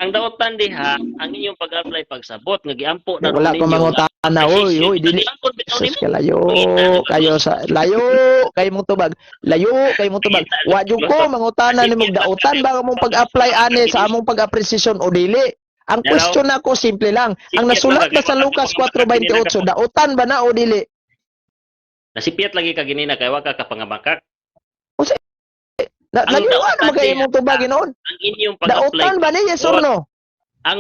Ang dautan diha, ang inyong pag-apply pagsabot nga giampo na Wala ko mangutana, oy, oy, dili. Sus ka, layo kayo sa layo kayo mong tubag. Layo kayo mong tubag. Wa jud ko mangutana nimo dautan ba among pag-apply ani sa among pag-appreciation o dili. Ang question nako simple lang. Ang nasulat ba sa Lucas 4:28, dautan ba na o dili? Nasipiyat lagi ka ginina kay wa ka kapangamakak. Na, Ang layo dautan ano magkay diha, imong tubag noon? Ang inyong pag-apply Dautan ba ni yes or no? Ang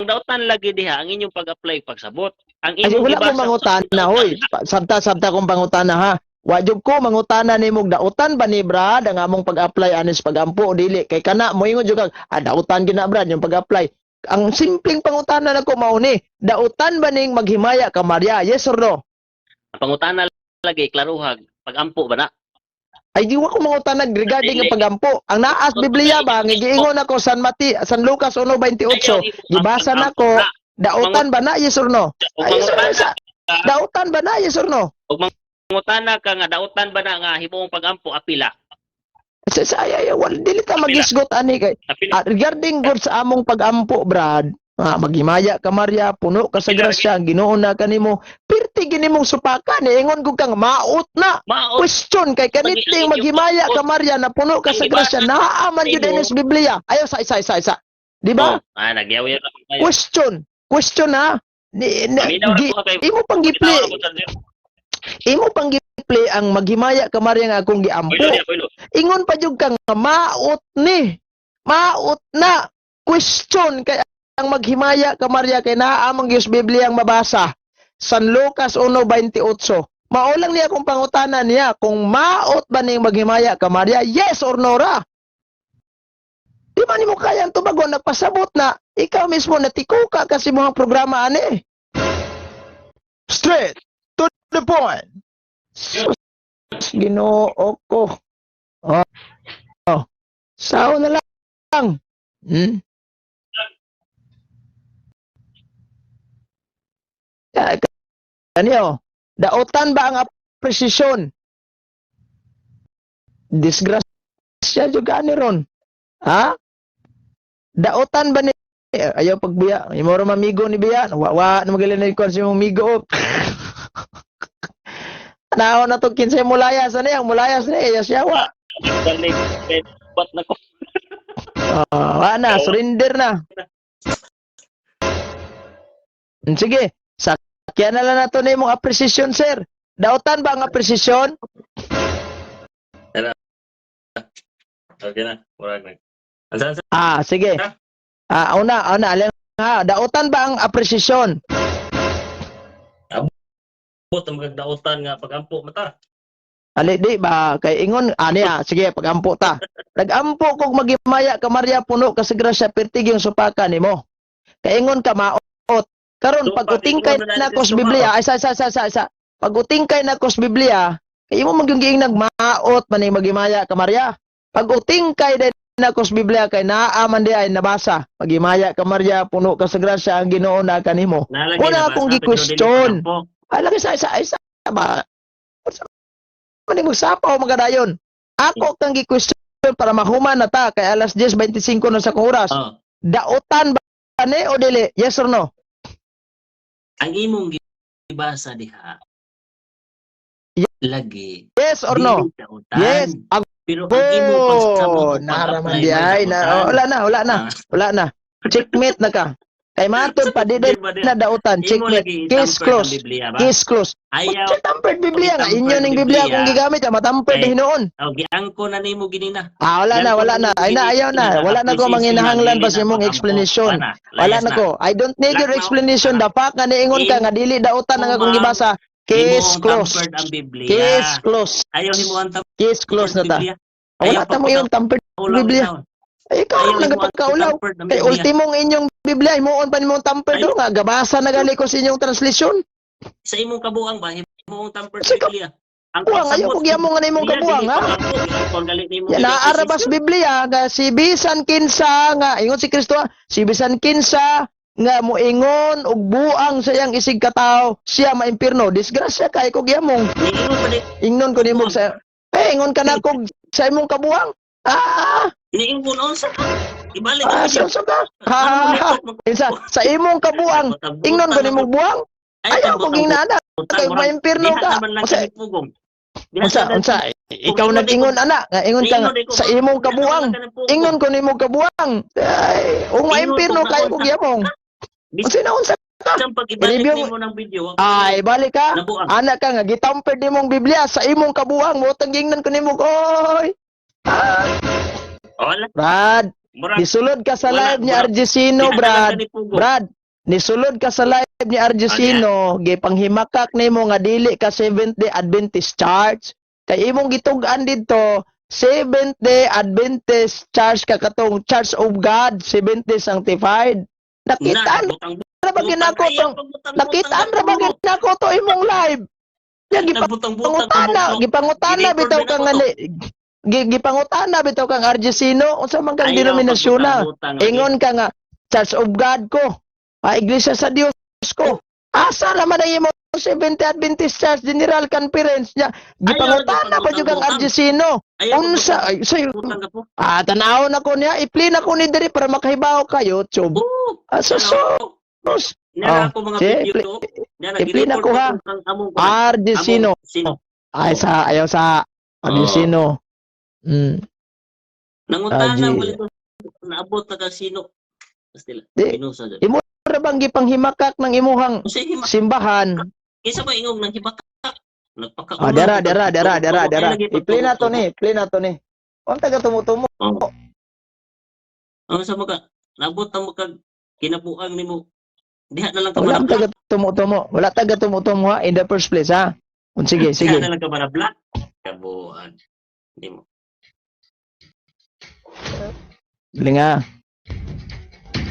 dautan lagi diha ang inyong pag-apply, pagsabot. Ang Ay, imong wala ko gibasa mangutana, hoy. Sabta sabta kong pangutana, ha. Wa jud ko mangutana nimo dautan ba ni, Brad, ang among pag-apply anis pagampo o dili? Kay kana moingon jud kag, "Ah, dautan gyud na, Brad, yung pag-apply." Ang simpleng pangutana nako mao ni, dautan ba ning maghimaya ka Maria? Yes or no? Ang pangutana lagi klaruhag, pag-ampo ba na? Ay, di wa ko mangutana regarding ang Dili. Pagampo. Ang naas Biblia ba, ang giingon ako San Mati, San Lucas 1:28. Ayaw imo ang Gibasa pag-ampo nako, na. dautan ba na, yes or no? Ug Ay, yes or no? mangutana Dautan ba na, yes or no? Mangutana ka nga dautan ba na nga himuong pag-ampo, apila. Sa ay, ay, wala dili ta magisgot ani kay Apila. ah, regarding gud sa among pag-ampo, Brad, ah, maghimaya ka Maria, puno ka sa grasya, ang Ginoo na kanimo. Pirti gini mong supakan, ingon gud kang maot na. Mao Question kay kaniting maghimaya ka Maria na puno ka sa grasya, naa man gyud ini sa Biblia. Ayo sa isa isa isa. Di ba? Oh, ah, nagyaw-yaw na kayo. Question. Question ha. Ni, Paminaw ra gi, ko kay imo pang paminaw gi-play, ra ko sa Diyos. Imo pang gi-play ang maghimaya ka Maria nga akong giampo. Pulo niya, pulo. Ingon pa jud ka nga maot ni. Maot na. Question kay ang maghimaya ka Maria kay naa man gyud sa Biblia ang mabasa. San Lucas 1:28. Mao lang niya akong pangutana niya kung maot ba ning maghimaya ka Maria, yes or no ra. Di ba nimo kayang tubagon, nagpasabot na ikaw mismo natikuka kasi mo ang programa ani. Straight to the point. Sus, Ginoo ko. Oh. Sao na lang. Ya, kaniyo, dautan ba ang presisyon? Disgrasya juga ni ron. Ha? Dautan ba ni eh, ayaw pagbiya. Imo ra mamigo ni biya. Wa wa na magaling na ikon sa imong migo. Tanaw na to kinsay mulayas ani ang mulayas ni iya siya wa. Dali, bat na ko. Ah, wa na, surrender na. Sige, sakyan na lang nato na imong appreciation, sir. Dautan ba ang appreciation? Okay na, murag na. Ansa ansa? Ah, sige. Ha? Ah, una, una, alin ha, dautan ba ang appreciation? Bot ang magdautan nga pagampo mata. Ali di ba kay ingon ani ah, sige, pagampo ta. Nagampo kog maghimaya ka Maria puno ka sa grasya, pertig yung supaka nimo. Kay ingon ka maot. Karon Supak, pag utingkay ingon na na ko sa Kristo. Biblia, ay sa sa sa sa, sa. Pag utingkay na ko sa Biblia, kay imo man gyud giingnan maot man ning maghimaya ka Maria. Pag utingkay din na ko sa Biblia kay naa man di ay nabasa. Maghimaya ka Maria puno ka sa grasya, ang Ginoo na kanimo. Nalagi Wala nabasa, akong pero dili gi-question. pagampo. Ay, lagi sa isa, isa ba? Unsa man ni magsapaw magadayon? Ako kang gi-question para mahuman na ta kay alas 10:25 na sa akong oras. Oh, Dautan ba ni o dili? Yes or no? Ang imong gibasa diha. Lagi. Yes or no? Dili dautan. Yes. Pero ang imong pagsabot Ako, o naraman pag-apply di may ay na, dautan. oh, wala na, wala na, Ah. wala na. Checkmate na ka. Kay matod pa di Di ba di? na dautan, Imo checkmate. lagi Case itamper ang close. Biblia ba? Case close. Ayaw. Unsa tampered Biblia nga? Itampered Inyo ning Biblia Biblia. kung gigamit, ah, matampered Kay- hinuon. Oh, giangko na nimo ginina. Ah, wala na, wala na. Ay na, ayaw na. Wala na ko manginahanglan pa sa imong explanation. Wala na ko. I don't need your explanation. The fact nga niingon ka nga dili dautan ang akong gibasa. Case close. Ang Biblia. Case close. Ayaw himo ang tampered Case close na ta. Biblia. Wala ta mo iyong tampered Ulaw Biblia. taon. Ay, ikaw Ayaw ang himo ang nagapagkaulaw. tampered ang Kay Biblia. ultimong inyong Biblia, himuon pa nimong tampered Ay. do nga gabasa na gali ko sa inyong translation. Sa imong kabuang ba himo ang tampered Sa Biblia? Ang Kabuang, ayaw ko giyamo nga na imong kabuang, ha? Yan, naarabas Biblia nga si bisan kinsa nga ingon si Kristo, ah, si bisan kinsa nga moingon og buang sa iyang isig katawo, siya maimpirno. Disgrasya kay ko giyamong. Niingon pa ni Ingnon ko nimo sa eh ingon ka na kog sa imong kabuang. Ah, niingon ko noon sa ibalik ah, ang sa sa ka. Ha, ha, ha. Sa imong kabuang, ingnon ko nimo buang. Ayaw ko ginana kay maimpirno ka. Unsa unsa unsa ikaw nag-ingon ana nga ingon ka nga, sa imong kabuang. Ingon ko nimo kabuang. Ay, ung maimpirno kayo ko giyamong. Unsa na unsa? Pag-ibalik Review- nimo ng video, Ay, balik ka. nabuang. Ana ka nga gitampered nimong Biblia sa imong kabuang mo tang gingnan ko nimo, oy. Ah, Wala. Brad, Murag Nisulod ka sa Wala, live ni murag- RG Sino, di na lang Brad. ka ni Pugo. Brad, nisulod ka sa live ni RG Sino, gipanghimakak nimo nga dili ka Seventh Day Adventist Church. Kay imong gitug-an didto, Seventh Day Adventist Church ka, katong Church of God, Seventh Day Sanctified. Nakitaan Na, butang ra ba ginako tong nakitaan ra ba ginako to imong live? Ya Nagbutang-butang gipangutana, gipangutana bitaw kang nga gipangutana bitaw kang RG Sino, unsa man kang denominasyon na? Ingon ka nga Church of God ko. Ah, Iglesia sa Dios ko. Asa naman ang imong Seventh Adventist Church General Conference niya? Gipangutana ba jud kang RG Sino? Unsa ay say Butang ka po. Ah, tanaw na ko niya, i-play na ko ni diri para makahibaw ka YouTube. Oh, Ah, sus. Niya Oh, ako mga sige, video. Niya na i-play na ko, ha. Among RG Sino. Sino. Ay sa ayaw sa RG Oh. Sino. Nangutana RG. mo dito. Naabot na kang sino. Basta Di. Pinusa dyan. Mura bang gipanghimakak ng imuhang Unsa hima? simbahan? Kinsa ba ingog nang himaka? Nagpaka. Ah, dara, dara, dara, dara, dara. I-play na to ni, play na to ni. Unta ka tumutumo? Oh. Ang sa maka naabot na mo kag kinabuang nimo. Diha na lang ka Wala manabla. taga tumutumo. Wala taga tumutumo ha in the first place ha. Un sige, Diha sige. na lang ka manabla. Kabuang. Nimo. Linga.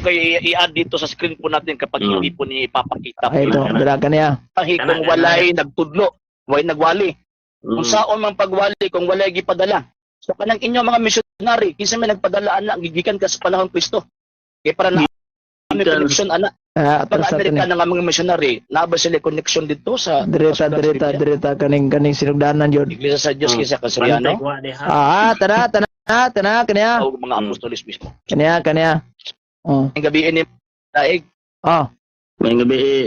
Kay i-add dito sa screen po natin kapag hindi po niya ipapakita po. Ay, ito, dara ka niya. Tahi Kana, kung kana. walay nagtudlo, walay nagwali. Kung saon man pagwali kung walay gipadala. So kanang inyo mga missionary, kinsa may nagpadala ana gigikan ka sa panahon Kristo. Kay para na may Gikan. connection ana. Ah, Pag atras na to ni. Amerikano nga mga missionary, naa ba sila connection dito sa Direta, sa direta, Biblia? direta kaning kaning sinugdanan yun. Iglesia sa Dios kinsa ka Bantay Suryano kuha diha. Ah, tara, tara, tara, kaniya. o mga apostoles mismo. Kaniya, kaniya. Oh. Ang gabi ini daig. Oh, May gabi eh.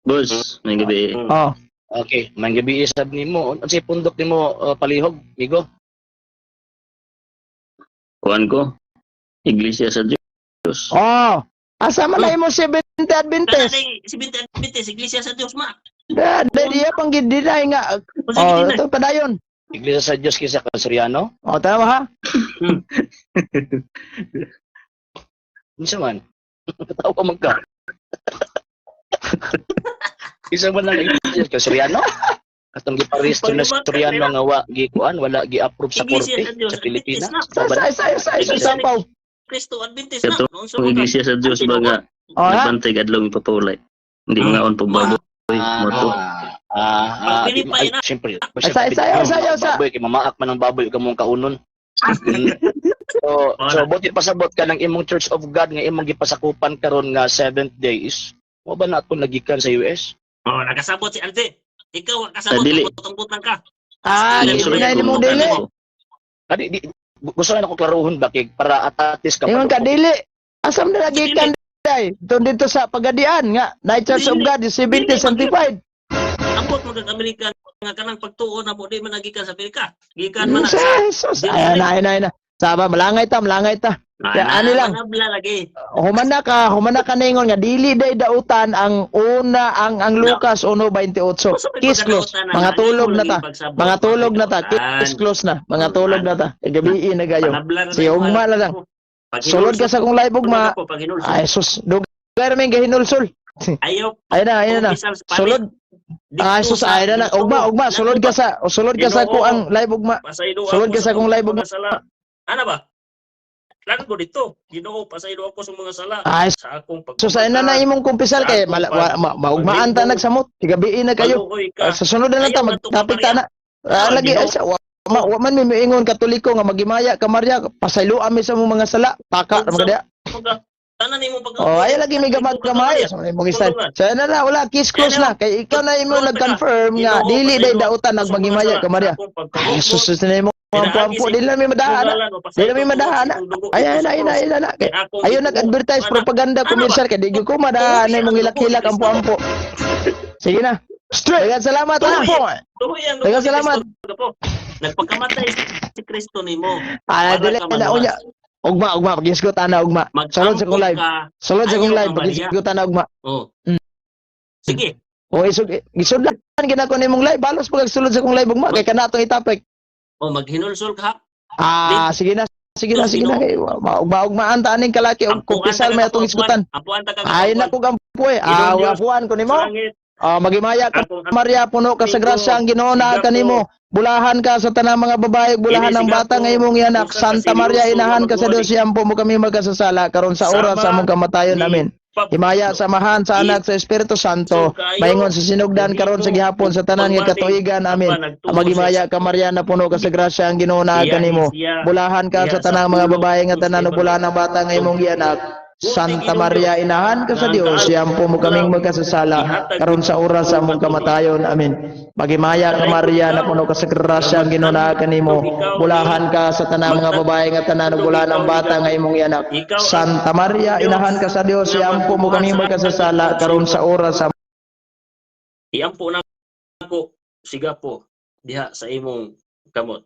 Boss, may gabi eh. Oh. Okay, may gabi sab nimo. Unsay pundok nimo palihog, migo? Kuan ko. Iglesia sa Diyos. Oh. Asa man na imo Seventh Kana Adventist? ding si Binti Adventist, Iglesia sa Dios ma. Da, da, diya pang gidinay nga. Unsa Oh, gidinay? ito padayon. Iglesia sa Dios kinsa ka Suryano? Oh, tama ha. Unsa man? Tawa man ka. Isa man lang Iglesia ka Suryano? Atong giparisto na Pag-ibang Suryano nga wa gikuan, wala gi-approve sa Iglesia korte sa Dios, sa Pilipinas. Adventist Sa sa sa sa sa sapaw. Kristo Adventist na. Ito, Unsa Ang man ka? Iglesia sa Diyos baga Oh, ha? nagbantay kadlong ipapaulay. Hindi mga on pagbaboy. Mo to. Ah, ah, Pag-Pilipay ay, na. siyempre. Asa, isa, isa, isa. Baboy, kay mamaak man ang baboy, ikaw mong kaunon. So, Wala. so buti pasabot ka ng imong Church of God nga imong gipasakupan karon nga seventh day is mo ba na atong nagikan sa US? Oh, nakasabot si Alde. Ikaw ang kasabot, Ah, dili. butang-butang ka. Ah, Dili, gidinay dili. nimo dili. Kadi di, gusto na ako klaruhon ba kay para at least Ingon ka dili. Asam na lagi kan day? Doon dito sa Pagadian nga, Night Church of God is 70 sanctified. Ambot mo kag Amerika nga kanang pagtuo na mo di man nagikan sa Amerika. Gikan man na Sa Jesus. Ayan na, ayan na, ayan na. Saba, malangay ta, malangay ta. sa Ya, ani lang. Manabla lagi. Humana ka ningon nga dili day dautan ang una ang Lucas 1:28. Unsa may Kiss close. pagkadautan na Mga nani tulog mo na lagi ta. pagsabot, Mga tulog na ta. pagkadautan. Kiss close na. Mga tulog na ta. Gabi na gayo. Panabla na Sige, na yung ugma na lang. Pag Sulod ka sa kong live ugma. Ako, pag hinulsol. Ay sus, dugay ra may gahinulsol. Ayaw. Ayun na, ayun na. kumpisal sa palit. Sulod. Dito Ay sus, sa ayun na. Ugma, ugma, sulod ka sa ko ang live ugma. Pasaylo Sulod ako ka sa kong live ugma. mga sala. Ano ba? Lan ko dito. Ginoo, pasaylo ako sa mga sala. Ay Sa akong pag sus, ayun na na imong kumpisal kay maugmaan ta nagsamot. Gabi na kayo. Maluoy ka. Ah, sa sunod na lang ta Ayaw na to, magtapik ta na. Ah, lagi ay sa wa man mi miingon Katoliko nga magimaya ka Maria, pasaylo ami sa mong mga sala. Taka ra magadi. Tanan nimo pag Oh, ay lagi may gamag gamay sa imong style. So na na wala kiss close na kay ikaw na imo nag-confirm nga dili day dautan nagmagimaya ka Maria. Ay sus sus na imo ampo-ampo dili na mi madaan. Dili na mi madaan. Ay ay na ay na ay na. Kay ayo nag-advertise propaganda commercial kay di gyud ko madaan na imong hilak-hilak ampo-ampo. Sige na. Straight. Daghang salamat ha. Daghang salamat. Nagpakamatay si Kristo nimo. Ah, Para dili ka na maluwas. unya. Ugma, ugma, pagisgot ana ugma. Sulod sa kong Mag-ampo live. ka. Sulod sa kong Ayaw live, ka, Maria. pagisgot ana ugma. Oh. Sige. O isog gisudlan gina ko nimong live, balos pag sulod sa kong live ugma kay kana atong itapik. Oh, maghinulsol ka. Ah, sige na. Sige na, sige na kay maugmaan ta aning kalaki og Ampuan kumpisal ta may ka atong ampuan. isgutan. Ampuan ta ka Ay na ko gampo eh. Ah, Ginoong Diyos, apuan ko nimo. sa langit. Ah, magimaya ka Akong Maria, puno ka sa grasya, ang Ginoo naa Siga kanimo. Bulahan ka sa tanang mga babae, bulahan Ini ang siga bata po. nga imong gianak. Usa ka Santa Maria, seryoso inahan nga ka sa magwali. Dios, iampo mo kami magkasasala karon sa oras sa Sama among kamatayon. ni Amen. Pablo. Himaya sa Amahan, sa Anak, sa Espiritu Santo. Kayo, Maingon sa sinugdan karon sa gihapon sa tanan nga pagmati, katuigan. Amen. apan nagtuo Magimaya siya ka Maria, na puno ka sa grasya, ang Ginoo naa Iya, kanimo. siya. Bulahan ka Iya, sa tanang sa mga pulo, babae nga tanan ug Esteban. bulahan ang bata nga imong gianak. Santa Maria, inahan ka sa Nga ang Dios, kaal- iampo mo kaming magkasasala karon sa oras sa among kamatayon. Amen. Magimaya ka Maria, na puno ka sa grasya, ang Ginoo naa kanimo. Bulahan ka sa tanang mga babae nga tanan ug bulahan ang bata nga imong gianak. Ikaw ang Santa Maria, inahan ka sa Dios, iampo mo kaming magkasasala karon sa oras sa Iampo na ako siga po diha sa imong kamot.